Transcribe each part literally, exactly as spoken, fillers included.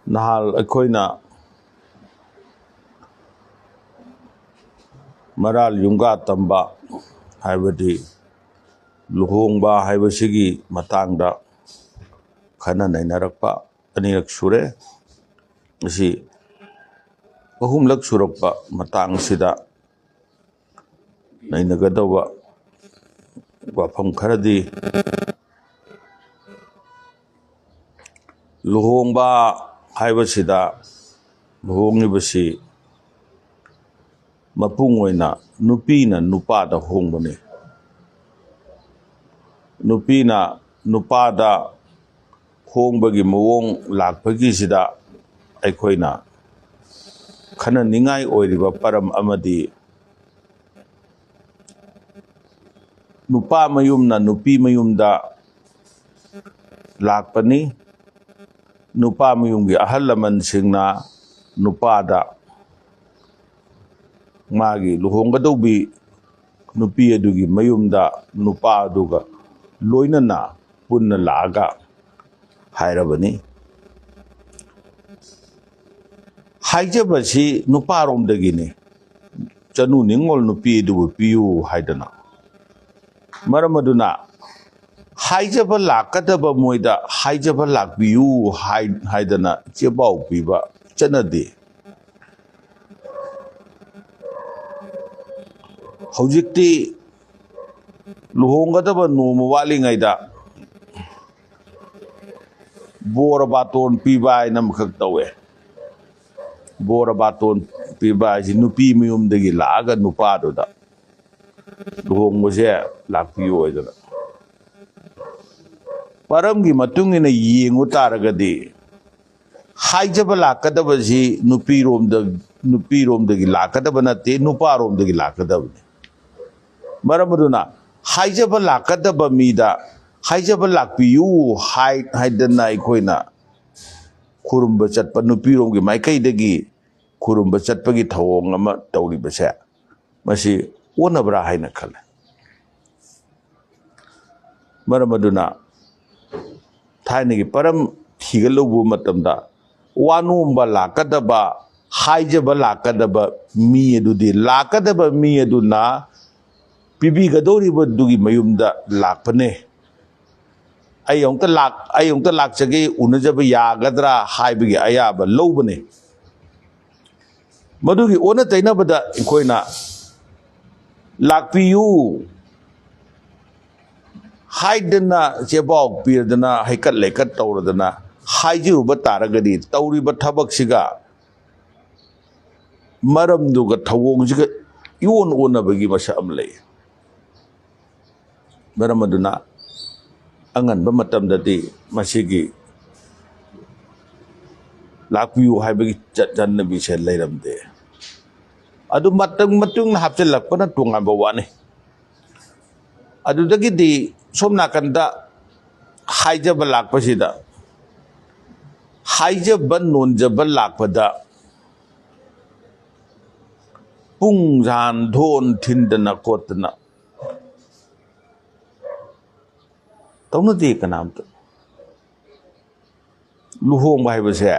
ꯅꯍꯥꯜ ꯑꯩꯈꯣꯏꯅ ꯃꯔꯥꯜ ꯌꯨꯝꯒꯥ ꯇꯝꯕ, ꯍꯥꯏꯕꯗꯤ ꯂꯨꯍꯣꯡꯕ ꯍꯥꯏꯕꯁꯤꯒꯤ ꯃꯇꯥꯡꯗ ꯈꯟꯅ ꯅꯩꯅꯔꯛꯄ ꯑꯅꯤꯔꯛ ꯁꯨꯔꯦ꯫ ꯃꯁꯤ ꯑꯍꯨꯝꯂꯛ ꯁꯨꯔꯛꯄ ꯃꯇꯥꯡꯁꯤꯗ ꯅꯩꯅꯒꯗꯧꯕ ꯋꯥꯐꯝ ꯈꯔꯗꯤ, ꯂꯨꯍꯣꯡꯕ ꯍꯥꯏꯕꯁꯤꯗ, ꯂꯨꯍꯣꯡꯂꯤꯕꯁꯤ ꯃꯄꯨꯡ ꯑꯣꯏꯅ ꯅꯨꯄꯤꯅ ꯅꯨꯄꯥꯗ ꯍꯣꯡꯕꯅꯤ꯫ ꯅꯨꯄꯤꯅ ꯅꯨꯄꯥꯗ ꯍꯣꯡꯕꯒꯤ ꯃꯑꯣꯡ ꯂꯥꯛꯄꯒꯤꯁꯤꯗ ꯑꯩꯈꯣꯏꯅ ꯈꯟꯅꯅꯤꯡꯉꯥꯏ ꯑꯣꯏꯔꯤꯕ ꯄꯔꯝ ꯑꯃꯗꯤ, ꯅꯨꯄꯥ ꯃꯌꯨꯝꯅ ꯅꯨꯄꯤ ꯃꯌꯨꯝꯗ ꯂꯥꯛꯄꯅꯤ꯫ ꯅꯨꯄꯥ ꯃꯌꯨꯝꯒꯤ ꯑꯍꯜ ꯂꯃꯟꯁꯤꯡꯅ ꯅꯨꯄꯥꯗ, ꯃꯥꯒꯤ ꯂꯨꯍꯣꯡꯒꯗꯧꯕꯤ ꯅꯨꯄꯤ ꯑꯗꯨꯒꯤ ꯃꯌꯨꯝꯗ ꯅꯨꯄꯥ ꯑꯗꯨꯒ ꯂꯣꯏꯅꯅ ꯄꯨꯟꯅ ꯂꯥꯛꯑꯒ ꯍꯥꯏꯔꯕꯅꯤ꯫ ꯍꯥꯏꯖꯕꯁꯤ ꯅꯨꯄꯥꯔꯣꯝꯗꯒꯤꯅꯤ, "ꯆꯅꯨ ꯅꯤꯉꯣꯜ ꯅꯨꯄꯤ ꯑꯗꯨꯕꯨ ꯄꯤꯌꯨ" ꯍꯥꯏꯗꯅ꯫ ꯃꯔꯝ ꯑꯗꯨꯅ ꯍꯥꯏꯖꯕ ꯂꯥꯛꯀꯗꯕ ꯃꯣꯏꯗ "ꯍꯥꯏꯖꯕ ꯂꯥꯛꯄꯤꯌꯨ" ꯍꯥꯏ-, ꯍꯥꯏꯗꯅ ꯆꯦꯄꯥꯎ ꯄꯤꯕ ꯆꯠꯅꯗꯦ꯫ ꯍꯧꯖꯤꯛꯇꯤ ꯂꯨꯍꯣꯡꯒꯗꯕ ꯅꯣꯡꯃ ꯋꯥꯠꯂꯤꯉꯩꯗ ꯕꯣꯔ ꯕꯥꯇꯣꯟ ꯄꯤꯕ ꯍꯥꯏꯅ ꯑꯃꯈꯛ ꯇꯧꯋꯦ꯫ ꯕꯣꯔ ꯕꯥꯇꯣꯟ ꯄꯤꯕ ꯍꯥꯏꯁꯤ ꯅꯨꯄꯤ ꯃꯌꯨꯝꯗꯒꯤ ꯂꯥꯛꯑꯒ ꯅꯨꯄꯥꯗꯨꯗ ꯂꯨꯍꯣꯡꯕꯁꯦ ꯂꯥꯛꯄꯤꯌꯨ ꯍꯥꯏꯗꯅ꯫ ꯄꯔꯝꯒꯤ ꯃꯇꯨꯡ ꯏꯟꯅ ꯌꯦꯡꯉꯨ ꯇꯥꯔꯒꯗꯤ, ꯍꯥꯏꯖꯕ ꯂꯥꯛꯀꯗꯕꯁꯤ ꯅꯨꯄꯤꯔꯣꯝꯗ, ꯅꯨꯄꯤꯔꯣꯝꯗꯒꯤ ꯂꯥꯛꯀꯗꯕ ꯅꯠꯇꯦ, ꯅꯨꯄꯥꯔꯣꯝꯗꯒꯤ ꯂꯥꯛꯀꯗꯕꯅꯤ꯫ ꯃꯔꯝ ꯑꯗꯨꯅ ꯍꯥꯏꯖꯕ ꯂꯥꯛꯀꯗꯕ ꯃꯤꯗ "ꯍꯥꯏꯖꯕ ꯂꯥꯛꯄꯤꯌꯨ" ꯍꯥꯏ-, ꯍꯥꯏꯗꯅ ꯑꯩꯈꯣꯏꯅ ꯈꯨꯔꯨꯝꯕ ꯆꯠꯄ, ꯅꯨꯄꯤꯔꯣꯝꯒꯤ ꯃꯥꯏꯀꯩꯗꯒꯤ ꯈꯨꯔꯨꯝꯕ ꯆꯠꯄꯒꯤ ꯊꯧꯑꯣꯡ ꯑꯃ ꯇꯧꯔꯤꯕꯁꯦ, ꯃꯁꯤ ꯑꯣꯟꯅꯕ꯭ꯔꯥ ꯍꯥꯏꯅ ꯈꯜꯂꯦ꯫ ꯃꯔꯝ ꯑꯗꯨꯅ ꯊꯥꯏꯅꯒꯤ ꯄꯔꯝ ꯊꯤꯒꯠꯂꯨꯕ ꯃꯇꯝꯗ, ꯋꯥ ꯅꯣꯝꯕ ꯂꯥꯛꯀꯗꯕ, ꯍꯥꯏꯖꯕ ꯂꯥꯛꯀꯗꯕ ꯃꯤ ꯑꯗꯨꯗꯤ, ꯂꯥꯛꯀꯗꯕ ꯃꯤ ꯑꯗꯨꯅ ꯄꯤꯕꯤꯒꯗꯧꯔꯤꯕꯗꯨꯒꯤ ꯃꯌꯨꯝꯗ ꯂꯥꯛꯄꯅꯦ꯫ "ꯑꯩ ꯑꯃꯨꯛꯇ ꯂꯥꯛ-, ꯑꯩ ꯑꯃꯨꯛꯇ ꯂꯥꯛꯆꯒꯦ, ꯎꯅꯖꯕ ꯌꯥꯒꯗ꯭ꯔꯥ?" ꯍꯥꯏꯕꯒꯤ ꯑꯌꯥꯕ ꯂꯧꯕꯅꯦ꯫ ꯃꯗꯨꯒꯤ ꯑꯣꯟꯅ ꯇꯩꯅꯕꯗ ꯑꯩꯈꯣꯏꯅ "ꯂꯥꯛꯄꯤꯌꯨ" ꯍꯥꯏꯗꯅ ꯆꯦꯕꯥꯎ ꯄꯤꯔꯗꯅ, ꯍꯩꯀꯠ ꯂꯩꯀꯠ ꯇꯧꯔꯗꯅ ꯍꯥꯏꯖꯔꯨꯕ ꯇꯥꯔꯒꯗꯤ, ꯇꯧꯔꯤꯕ ꯊꯕꯛꯁꯤꯒ ꯃꯔꯝꯗꯨꯒ ꯊꯧꯑꯣꯡꯁꯤꯒ ꯏꯑꯣꯟ ꯑꯣꯟꯅꯕꯒꯤ ꯃꯁꯛ ꯑꯃ ꯂꯩ꯫ ꯃꯔꯝ ꯑꯗꯨꯅ ꯑꯉꯟꯕ ꯃꯇꯝꯗꯗꯤ ꯃꯁꯤꯒꯤ "ꯂꯥꯛꯄꯤꯌꯨ" ꯍꯥꯏꯕꯒꯤ ꯆꯠ-, ꯆꯠꯅꯕꯤꯁꯦ ꯂꯩꯔꯝꯗꯦ꯫ ꯑꯗꯨ ꯃꯇꯝ ꯃꯇꯨꯡ ꯍꯥꯞꯆꯤꯜꯂꯛꯄꯅ ꯇꯣꯉꯥꯟꯕ ꯋꯥꯅꯤ꯫ ꯑꯗꯨꯗꯒꯤꯗꯤ ꯁꯣꯝ ꯅꯥꯀꯟꯗ ꯍꯥꯏꯖꯕ ꯂꯥꯛꯄꯁꯤꯗ, ꯍꯥꯏꯖꯕ ꯅꯣꯟꯖꯕ ꯂꯥꯛꯄꯗ ꯄꯨꯡ ꯖꯥꯟ ꯙꯣꯟ ꯊꯤꯟꯗꯅ ꯈꯣꯠꯇꯅ ꯇꯧꯅꯗꯦ ꯀꯅꯥꯝꯇ꯫ ꯂꯨꯍꯣꯡꯕ ꯍꯥꯏꯕꯁꯦ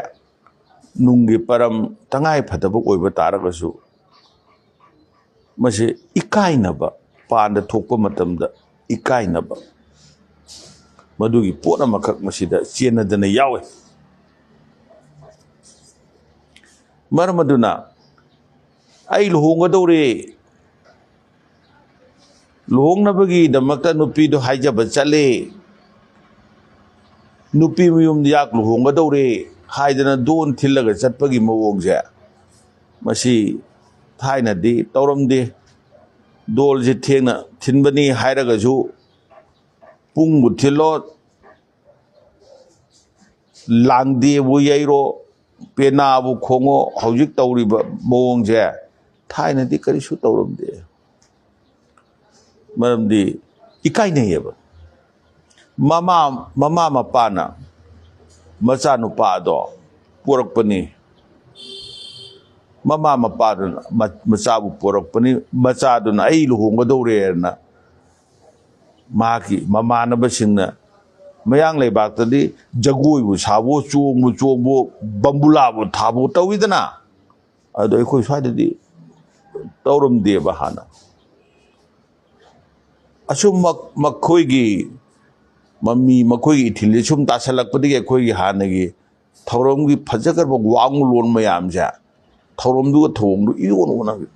ꯅꯨꯡꯒꯤ ꯄꯔꯝ ꯇꯉꯥꯏ ꯐꯗꯕ ꯑꯣꯏꯕ ꯇꯥꯔꯒꯁꯨ, ꯃꯁꯤ ꯏꯀꯥꯏꯅꯕ, ꯄꯥꯟꯗ ꯊꯣꯛꯄ ꯃꯇꯝꯗ ꯏꯀꯥꯏꯅꯕ, ꯃꯗꯨꯒꯤ ꯄꯣꯠ ꯑꯃꯈꯛ ꯃꯁꯤꯗ ꯆꯦꯟꯅꯗꯅ ꯌꯥꯎꯏ꯫ ꯃꯔꯝ ꯑꯗꯨꯅ, "ꯑꯩ ꯂꯨꯍꯣꯡꯒꯗꯧꯔꯦ, ꯂꯨꯍꯣꯡꯅꯕꯒꯤꯗꯃꯛꯇ ꯅꯨꯄꯤꯗꯣ ꯍꯥꯏꯖꯕ ꯆꯠꯂꯦ, ꯅꯨꯄꯤ ꯃꯌꯨꯝꯗ ꯌꯥꯛ ꯂꯨꯍꯣꯡꯒꯗꯧꯔꯦ" ꯍꯥꯏꯗꯅ ꯙꯣꯟ ꯊꯤꯜꯂꯒ ꯆꯠꯄꯒꯤ ꯃꯑꯣꯡꯁꯦ, ꯃꯁꯤ ꯊꯥꯏꯅꯗꯤ ꯇꯧꯔꯝꯗꯦ꯫ ꯙꯣꯜꯁꯦ ꯊꯦꯡꯅ ꯊꯤꯟꯕꯅꯤ ꯍꯥꯏꯔꯒꯁꯨ, ꯄꯨꯡꯕꯨ ꯊꯤꯜꯂꯣ, ꯂꯥꯡꯗꯦꯕꯨ ꯌꯩꯔꯣ, ꯄꯦꯅꯥꯕꯨ ꯈꯣꯡꯉꯣ, ꯍꯧꯖꯤꯛ ꯇꯧꯔꯤꯕ ꯃꯑꯣꯡꯁꯦ ꯊꯥꯏꯅꯗꯤ ꯀꯔꯤꯁꯨ ꯇꯧꯔꯝꯗꯦ꯫ ꯃꯔꯝꯗꯤ ꯏꯀꯥꯏꯅꯩꯌꯦꯕ꯫ ꯃꯃꯥ, ꯃꯃꯥ ꯃꯄꯥꯅ ꯃꯆꯥꯅꯨꯄꯥꯗꯣ ꯄꯣꯔꯛꯄꯅꯤ, ꯃꯃꯥ ꯃꯄꯥꯗꯨꯅ ꯃ-, ꯃꯆꯥꯕꯨ ꯄꯣꯔꯛꯄꯅꯤ, ꯃꯆꯥꯗꯨꯅ "ꯑꯩ ꯂꯨꯍꯣꯡꯒꯗꯧꯔꯦꯅ" ꯃꯍꯥꯛꯀꯤ ꯃꯃꯥꯟꯅꯕꯁꯤꯡꯅ ꯃꯌꯥꯡ ꯂꯩꯕꯥꯛꯇꯗꯤ ꯖꯒꯣꯏꯕꯨ ꯁꯥꯕꯣ, ꯆꯣꯡꯕꯨ ꯆꯣꯡꯕꯣ, ꯕꯝꯕꯨꯂꯥꯕꯨ ꯊꯥꯕꯣ ꯇꯧꯏꯗꯅ꯫ ꯑꯗꯣ ꯑꯩꯈꯣꯏ ꯁ꯭ꯋꯥꯏꯗꯗꯤ ꯇꯧꯔꯝꯗꯦꯕ ꯍꯥꯟꯅ꯫ ꯑꯁꯨꯝ ꯃꯛ-, ꯃꯈꯣꯏꯒꯤ ꯃꯃꯤ, ꯃꯈꯣꯏꯒꯤ ꯏꯊꯤꯜꯁꯦ ꯁꯨꯝ ꯇꯥꯁꯜꯂꯛꯄꯗꯒꯤ ꯑꯩꯈꯣꯏꯒꯤ ꯍꯥꯟꯅꯒꯤ ꯊꯧꯔꯝꯒꯤ ꯐꯖꯈ꯭ꯔꯕ ꯋꯥꯡꯂꯣꯟ ꯃꯌꯥꯝꯁꯦ ꯊꯧꯔꯝꯗꯨꯒ ꯊꯧꯑꯣꯡꯗꯨ ꯏꯑꯣꯟ ꯑꯣꯟꯅꯈꯤ꯫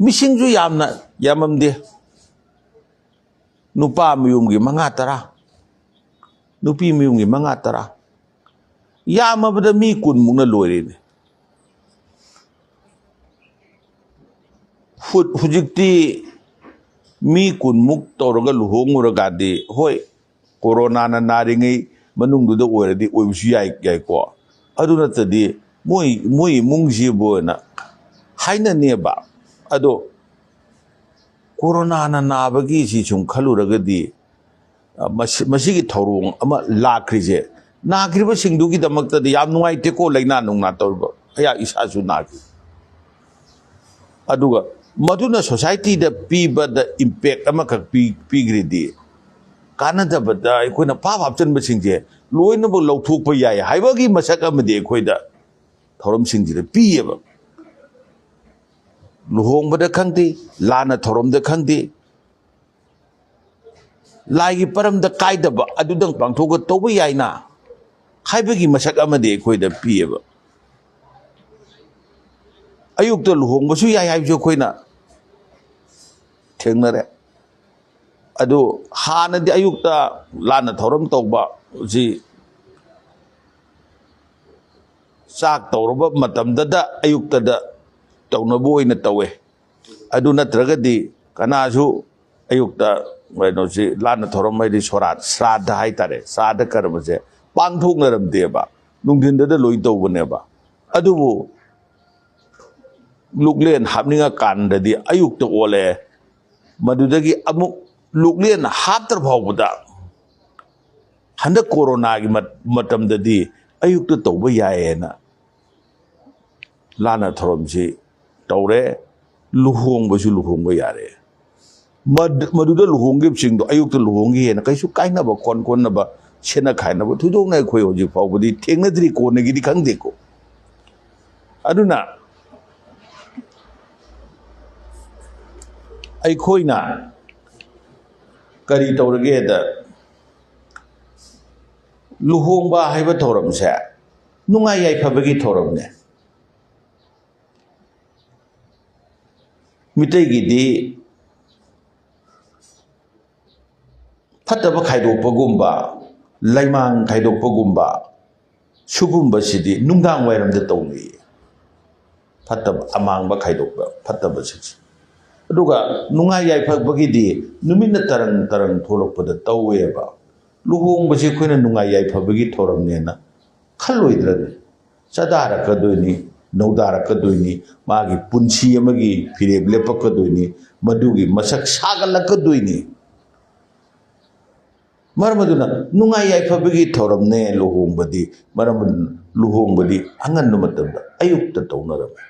ꯃꯤꯁꯤꯡꯁꯨ ꯌꯥꯝꯅ ꯌꯥꯝꯃꯝꯗꯦ꯫ ꯅꯨꯄꯥ ꯃꯌꯨꯝꯒꯤ ꯃꯉꯥ ꯇꯔꯥ, ꯅꯨꯄꯤ ꯃꯌꯨꯝꯒꯤ ꯃꯉꯥ ꯇꯔꯥ, ꯌꯥꯝꯃꯕꯗ ꯃꯤ ꯀꯨꯟꯃꯨꯛꯅ ꯂꯣꯏꯔꯦꯅꯦ꯫ ꯍꯨ-, ꯍꯧꯖꯤꯛꯇꯤ ꯃꯤ ꯀꯨꯟꯃꯨꯛ ꯇꯧꯔꯒ ꯂꯨꯍꯣꯡꯉꯨꯔꯒꯗꯤ, ꯍꯣꯏ, ꯀꯣꯔꯣꯅꯥꯅ ꯅꯥꯔꯤꯉꯩ ꯃꯅꯨꯡꯗꯨꯗ ꯑꯣꯏꯔꯗꯤ ꯑꯣꯏꯕꯁꯨ ꯌꯥꯏ, ꯌꯥꯏꯀꯣ꯫ ꯑꯗꯨ ꯅꯠꯇꯗꯤ ꯃꯣꯏ, ꯃꯣꯏ ꯏꯃꯨꯡꯁꯤꯕꯨꯅ ꯍꯥꯏꯅꯅꯦꯕ꯫ ꯑꯗꯣ ꯀꯣꯔꯣꯅꯥꯅ ꯅꯥꯕꯒꯤ ꯁꯤ ꯁꯨꯝ ꯈꯜꯂꯨꯔꯒꯗꯤ, ꯑ, ꯃꯁꯤ-, ꯃꯁꯤꯒꯤ ꯊꯧꯔꯣꯡ ꯑꯃ ꯂꯥꯛꯈ꯭ꯔꯤꯁꯦ, ꯅꯥꯈ꯭ꯔꯤꯕꯁꯤꯡꯗꯨꯒꯤꯗꯃꯛꯇꯗꯤ ꯌꯥꯝ ꯅꯨꯡꯉꯥꯏꯇꯦꯀꯣ, ꯂꯥꯏꯅꯥ ꯅꯨꯡꯅꯥ ꯇꯧꯔꯤꯕ꯫ ꯑꯩꯍꯥꯛ ꯏꯁꯥꯁꯨ ꯅꯥꯈꯤ꯫ ꯑꯗꯨꯒ ꯃꯗꯨꯅ ꯁꯣꯁꯥꯏꯇꯤꯗ ꯄꯤꯕꯗ ꯏꯝꯄꯦꯛ ꯑꯃꯈꯛ ꯄꯤ-, ꯄꯤꯈ꯭ꯔꯤꯗꯤ, ꯀꯥꯟꯅꯗꯕꯗ ꯑꯩꯈꯣꯏꯅ ꯄꯥꯞ ꯍꯥꯞꯆꯤꯟꯕꯁꯤꯡꯁꯦ ꯂꯣꯏꯅꯃꯛ ꯂꯧꯊꯣꯛꯄ ꯌꯥꯏ ꯍꯥꯏꯕꯒꯤ ꯃꯁꯛ ꯑꯃꯗꯤ ꯑꯩꯈꯣꯏꯗ ꯊꯧꯔꯝꯁꯤꯡꯁꯤꯗ ꯄꯤꯌꯦꯕ꯫ ꯂꯨꯍꯣꯡꯕꯗ ꯈꯪꯗꯦ, ꯂꯥꯟꯅ ꯊꯧꯔꯝꯗ ꯈꯪꯗꯦ, ꯂꯥꯏꯒꯤ ꯄꯔꯝꯗ ꯀꯥꯏꯗꯕ ꯑꯗꯨꯗꯪ ꯄꯥꯡꯊꯣꯛꯑꯒ ꯇꯧꯕ ꯌꯥꯏꯅ ꯍꯥꯏꯕꯒꯤ ꯃꯁꯛ ꯑꯃꯗꯤ ꯑꯩꯈꯣꯏꯗ ꯄꯤꯌꯦꯕ꯫ ꯑꯌꯨꯛꯇ ꯂꯨꯍꯣꯡꯕꯁꯨ ꯌꯥꯏ ꯍꯥꯏꯕꯁꯨ ꯑꯩꯈꯣꯏꯅ ꯊꯦꯡꯅꯔꯦ꯫ ꯑꯗꯨ ꯍꯥꯟꯅꯗꯤ ꯑꯌꯨꯛꯇ ꯂꯥꯟꯅ ꯊꯧꯔꯝ ꯇꯧꯕ ꯁꯤ ꯆꯥꯛ ꯇꯧꯔꯕ ꯃꯇꯝꯗꯗ ꯑꯌꯨꯛꯇꯗ ꯇꯧꯅꯕ ꯑꯣꯏꯅ ꯇꯧꯋꯦ꯫ ꯑꯗꯨ ꯅꯠꯇ꯭ꯔꯒꯗꯤ ꯀꯅꯥꯁꯨ ꯑꯌꯨꯛꯇ ꯀꯩꯅꯣꯁꯤ ꯂꯥꯟꯅ ꯊꯧꯔꯝ ꯍꯥꯏꯗꯤ ꯁꯣꯔꯥꯠ, ꯁ꯭ꯔꯥꯗ ꯍꯥꯏꯇꯥꯔꯦ, ꯁ꯭ꯔꯥꯗ ꯀꯔꯃꯁꯦ ꯄꯥꯡꯊꯣꯛꯅꯔꯝꯗꯦꯕ, ꯅꯨꯡꯊꯤꯟꯗꯨꯗ ꯂꯣꯏ ꯇꯧꯕꯅꯦꯕ꯫ ꯑꯗꯨꯕꯨ ꯂꯨꯛꯂꯦꯟ ꯍꯥꯞꯅꯤꯡꯉꯀꯥꯟꯗꯗꯤ ꯑꯌꯨꯛꯇ ꯑꯣꯜꯂꯛꯑꯦ꯫ ꯃꯗꯨꯗꯒꯤ ꯑꯃꯨꯛ ꯂꯨꯛꯂꯦꯟ ꯍꯥꯞꯇ꯭ꯔ ꯐꯥꯎꯕꯗ ꯍꯟꯗꯛ ꯀꯣꯔꯣꯅꯥꯒꯤ ꯃꯠ-, ꯃꯇꯝꯗꯗꯤ ꯑꯌꯨꯛꯇ ꯇꯧꯕ ꯌꯥꯏꯌꯦꯅ ꯂꯥꯟꯅ ꯊꯧꯔꯝꯁꯤ ꯇꯧꯔꯦ, ꯂꯨꯍꯣꯡꯕꯁꯨ ꯂꯨꯍꯣꯡꯕ ꯌꯥꯔꯦ꯫ ꯃꯗꯨꯗ ꯂꯨꯍꯣꯡꯈꯤꯕꯁꯤꯡꯗꯣ ꯑꯌꯨꯛꯇ ꯂꯨꯍꯣꯡꯈꯤ ꯍꯦꯟꯅ ꯀꯩꯁꯨ ꯀꯥꯏꯅꯕ, ꯀꯣꯟ ꯀꯣꯟꯅꯕ, ꯁꯦꯠꯅ ꯈꯥꯏꯅꯕ ꯊꯣꯏꯗꯣꯛꯅ ꯑꯩꯈꯣꯏ ꯍꯧꯖꯤꯛ ꯐꯥꯎꯕꯗꯤ ꯊꯦꯡꯅꯗ꯭ꯔꯤ꯫ ꯀꯣꯟꯅꯒꯤꯗꯤ ꯈꯪꯗꯦꯀꯣ꯫ ꯑꯗꯨꯅ ꯑꯩꯈꯣꯏꯅ ꯀꯔꯤ ꯇꯧꯔꯒꯦꯗ, ꯂꯨꯍꯣꯡꯕ ꯍꯥꯏꯕ ꯊꯧꯔꯝꯁꯦ ꯅꯨꯡꯉꯥꯏ ꯌꯥꯏꯐꯕꯒꯤ ꯊꯧꯔꯝꯅꯦ꯫ ꯃꯤꯇꯩꯒꯤꯗꯤ ꯐꯠꯇꯕ ꯈꯥꯏꯗꯣꯛꯄꯒꯨꯝꯕ, ꯂꯩꯃꯥꯡ ꯈꯥꯏꯗꯣꯛꯄꯒꯨꯝꯕ, ꯁꯤꯒꯨꯝꯕꯁꯤꯗꯤ ꯅꯨꯡꯗꯥꯡ ꯋꯥꯏꯔꯝꯗ ꯇꯧꯅꯩꯌꯦ꯫ ꯐꯠꯇꯕ, ꯑꯃꯥꯡꯕ ꯈꯥꯏꯗꯣꯛꯄ, ꯐꯠꯇꯕꯁꯤꯡꯁꯦ꯫ ꯑꯗꯨꯒ ꯅꯨꯡꯉꯥꯏ ꯌꯥꯏꯐꯕꯒꯤꯗꯤ ꯅꯨꯃꯤꯠꯅ ꯇꯔꯪ ꯇꯔꯪ ꯊꯣꯛꯂꯛꯄꯗ ꯇꯧꯋꯦꯕ꯫ ꯂꯨꯍꯣꯡꯕꯁꯤ ꯑꯩꯈꯣꯏꯅ ꯅꯨꯡꯉꯥꯏ ꯌꯥꯏꯐꯕꯒꯤ ꯊꯧꯔꯝꯅꯦꯅ ꯈꯜꯂꯣꯏꯗ꯭ꯔꯅꯦ? ꯆꯥꯗꯥꯔꯛꯀꯗꯣꯏꯅꯤ, ꯅꯧꯗꯥꯔꯛꯀꯗꯣꯏꯅꯤ, ꯃꯥꯒꯤ ꯄꯨꯟꯁꯤ ꯑꯃꯒꯤ ꯐꯤꯔꯦꯞ ꯂꯦꯞꯄꯛꯀꯗꯣꯏꯅꯤ, ꯃꯗꯨꯒꯤ ꯃꯁꯛ ꯁꯥꯒꯠꯂꯛꯀꯗꯣꯏꯅꯤ꯫ ꯃꯔꯝ ꯑꯗꯨꯅ ꯅꯨꯡꯉꯥꯏ ꯌꯥꯏꯐꯕꯒꯤ ꯊꯧꯔꯝꯅꯦ ꯂꯨꯍꯣꯡꯕꯗꯤ꯫ ꯃꯔꯝ ꯑꯗꯨꯅ ꯂꯨꯍꯣꯡꯕꯗꯤ ꯑꯉꯟꯕ ꯃꯇꯝꯗ ꯑꯌꯨꯛꯇ ꯇꯧꯅꯔꯝꯃꯤ꯫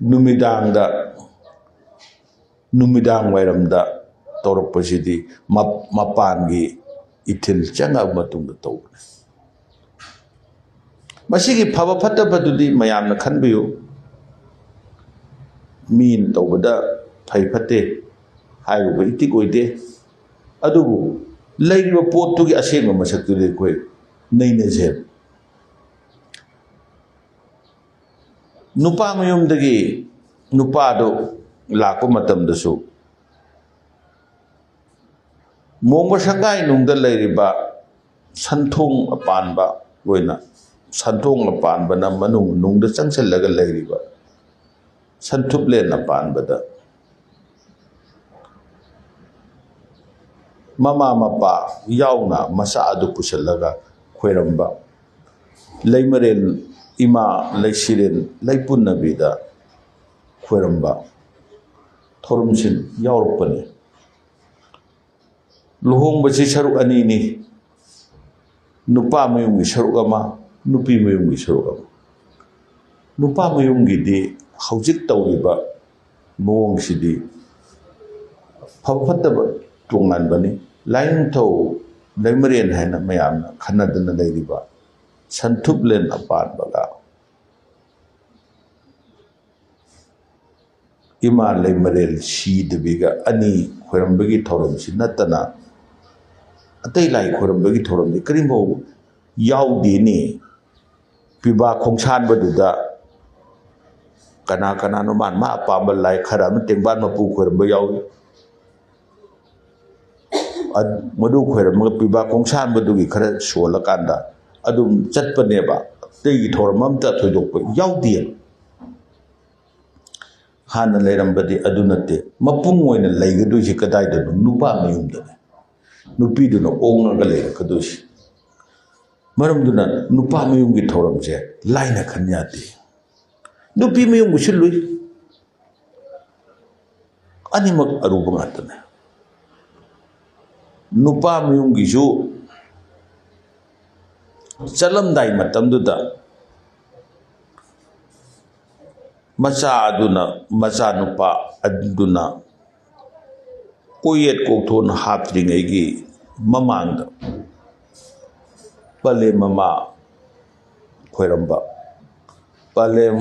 ꯅꯨꯃꯤꯗꯥꯡꯗ, ꯅꯨꯃꯤꯗꯥꯡ ꯋꯥꯏꯔꯝꯗ ꯇꯧꯔꯛꯄꯁꯤꯗꯤ ꯃ-, ꯃꯄꯥꯟꯒꯤ ꯏꯊꯤꯜ ꯆꯪꯉꯕ ꯃꯇꯨꯡꯗ ꯇꯧꯕꯅꯤ꯫ ꯃꯁꯤꯒꯤ ꯐꯕ ꯐꯠꯇꯕꯗꯨꯗꯤ ꯃꯌꯥꯝꯅ ꯈꯟꯕꯤꯌꯨ꯫ ꯃꯤꯅ ꯇꯧꯕꯗ ꯐꯩ ꯐꯠꯇꯦ ꯍꯥꯏꯔꯨꯕ ꯏꯇꯤꯛ ꯑꯣꯏꯗꯦ꯫ ꯑꯗꯨꯕꯨ ꯂꯩꯔꯤꯕ ꯄꯣꯠꯇꯨꯒꯤ ꯑꯁꯦꯡꯕ ꯃꯁꯛꯇꯨꯗꯤ ꯑꯩꯈꯣꯏ ꯅꯩꯅꯁꯦ꯫ ꯅꯨꯄꯥ ꯃꯌꯨꯝꯗꯒꯤ ꯅꯨꯄꯥꯗꯨ ꯂꯥꯛꯄ ꯃꯇꯝꯗꯁꯨ ꯃꯣꯡꯕ ꯁꯪꯒꯥꯏ ꯅꯨꯡꯗ ꯂꯩꯔꯤꯕ ꯁꯟꯊꯣꯡ ꯑꯄꯥꯟꯕ ꯑꯣꯏꯅ, ꯁꯟꯊꯣꯡ ꯑꯄꯥꯟꯕꯅ ꯃꯅꯨꯡ ꯅꯨꯡꯗ ꯆꯪꯁꯤꯜꯂꯒ ꯂꯩꯔꯤꯕ ꯁꯟꯊꯨꯞꯂꯦꯟ ꯑꯄꯥꯟꯕꯗ ꯃꯃꯥ ꯃꯄꯥ ꯌꯥꯎꯅ ꯃꯆꯥ ꯑꯗꯨ ꯄꯨꯁꯤꯜꯂꯒ ꯈꯣꯏꯔꯝꯕ, ꯂꯩꯃꯔꯦꯟ ꯏꯃꯥ ꯂꯩꯁꯤꯔꯦꯟ ꯂꯩꯄꯨꯅꯕꯤꯗ ꯈꯣꯏꯔꯝꯕ ꯊꯧꯔꯝꯁꯤꯡ ꯌꯥꯎꯔꯛꯄꯅꯤ꯫ ꯂꯨꯍꯣꯡꯕꯁꯤ ꯁꯔꯨꯛ ꯑꯅꯤꯅꯤ, ꯅꯨꯄꯥ ꯃꯌꯨꯝꯒꯤ ꯁꯔꯨꯛ ꯑꯃ, ꯅꯨꯄꯤ ꯃꯌꯨꯝꯒꯤ ꯁꯔꯨꯛ ꯑꯃ꯫ ꯅꯨꯄꯥ ꯃꯌꯨꯝꯒꯤꯗꯤ ꯍꯧꯖꯤꯛ ꯇꯧꯔꯤꯕ ꯃꯑꯣꯡꯁꯤꯗꯤ ꯐꯕ ꯐꯠꯇꯕ ꯇꯣꯉꯥꯟꯕꯅꯤ꯫ ꯂꯥꯏꯅꯤꯡꯊꯧ ꯂꯩꯃꯔꯦꯟ ꯍꯥꯏꯅ ꯃꯌꯥꯝꯅ ꯈꯟꯅꯗꯨꯅ ꯂꯩꯔꯤꯕ ꯁꯟꯊꯨꯞꯂꯦꯟ ꯑꯄꯥꯟꯕꯒ ꯏꯃꯥ ꯂꯩꯃꯔꯦꯜ ꯁꯤꯗꯕꯤꯒ ꯑꯅꯤ ꯈꯣꯏꯔꯝꯕꯒꯤ ꯊꯧꯔꯝꯁꯤ ꯅꯠꯇꯅ ꯑꯇꯩ ꯂꯥꯏ ꯈꯣꯏꯔꯝꯕꯒꯤ ꯊꯧꯔꯝꯗꯤ ꯀꯔꯤꯝꯐꯥꯎ ꯌꯥꯎꯗꯦꯅꯦ꯫ ꯄꯤꯕꯥ ꯈꯣꯡꯁꯥꯟꯕꯗꯨꯗ ꯀꯅꯥ ꯀꯅꯥꯅꯣ ꯃꯥꯅ ꯃꯥ ꯑꯄꯥꯝꯕ ꯂꯥꯏ ꯈꯔ ꯑꯃ ꯇꯦꯡꯕꯥꯟ ꯃꯄꯨ ꯈꯣꯏꯔꯝꯕ ꯌꯥꯎꯏ꯫ ꯑꯗ-, ꯃꯗꯨ ꯈꯣꯏꯔꯝꯃꯒ ꯄꯤꯕꯥ ꯈꯣꯡꯁꯥꯟꯕꯗꯨꯒꯤ ꯈꯔ ꯁꯣꯜꯂꯀꯥꯟꯗ ꯑꯗꯨꯝ ꯆꯠꯄꯅꯦꯕ꯫ ꯑꯇꯩꯒꯤ ꯊꯧꯔꯝ ꯑꯝꯇ ꯊꯣꯏꯗꯣꯛꯄ ꯌꯥꯎꯗꯦꯕ꯫ ꯍꯥꯟꯅ ꯂꯩꯔꯝꯕꯗꯤ ꯑꯗꯨ ꯅꯠꯇꯦ꯫ ꯃꯄꯨꯡ ꯑꯣꯏꯅ ꯂꯩꯒꯗꯣꯏꯁꯤ ꯀꯗꯥꯏꯗꯅꯣ? ꯅꯨꯄꯥ ꯃꯌꯨꯝꯗꯅꯦ꯫ ꯅꯨꯄꯤꯗꯨꯅ ꯑꯣꯛꯉꯒ ꯂꯩꯔꯛꯀꯗꯣꯏꯁꯤ꯫ ꯃꯔꯝꯗꯨꯅ ꯅꯨꯄꯥ ꯃꯌꯨꯝꯒꯤ ꯊꯧꯔꯝꯁꯦ ꯂꯥꯏꯅ ꯈꯟ ꯌꯥꯗꯦ꯫ ꯅꯨꯄꯤ ꯃꯌꯨꯝꯒꯤꯁꯨ ꯂꯨꯏ꯫ ꯑꯅꯤꯃꯛ ꯑꯔꯨꯕ ꯉꯥꯛꯇꯅꯦ꯫ ꯅꯨꯄꯥ ꯃꯌꯨꯝꯒꯤꯁꯨ ꯆꯠꯂꯝꯗꯥꯏ ꯃꯇꯝꯗꯨꯗ ꯃꯆꯥ ꯑꯗꯨꯅ, ꯃꯆꯥꯅꯨꯄꯥ ꯑꯗꯨꯅ ꯀꯣꯛꯌꯦꯠ ꯀꯣꯛꯊꯣꯟ ꯍꯥꯞꯇ꯭ꯔꯤꯉꯩꯒꯤ ꯃꯃꯥꯡꯗ ꯄꯂꯦꯝ ꯃꯃꯥ ꯈꯣꯏꯔꯝꯕ, ꯄꯂꯦꯝ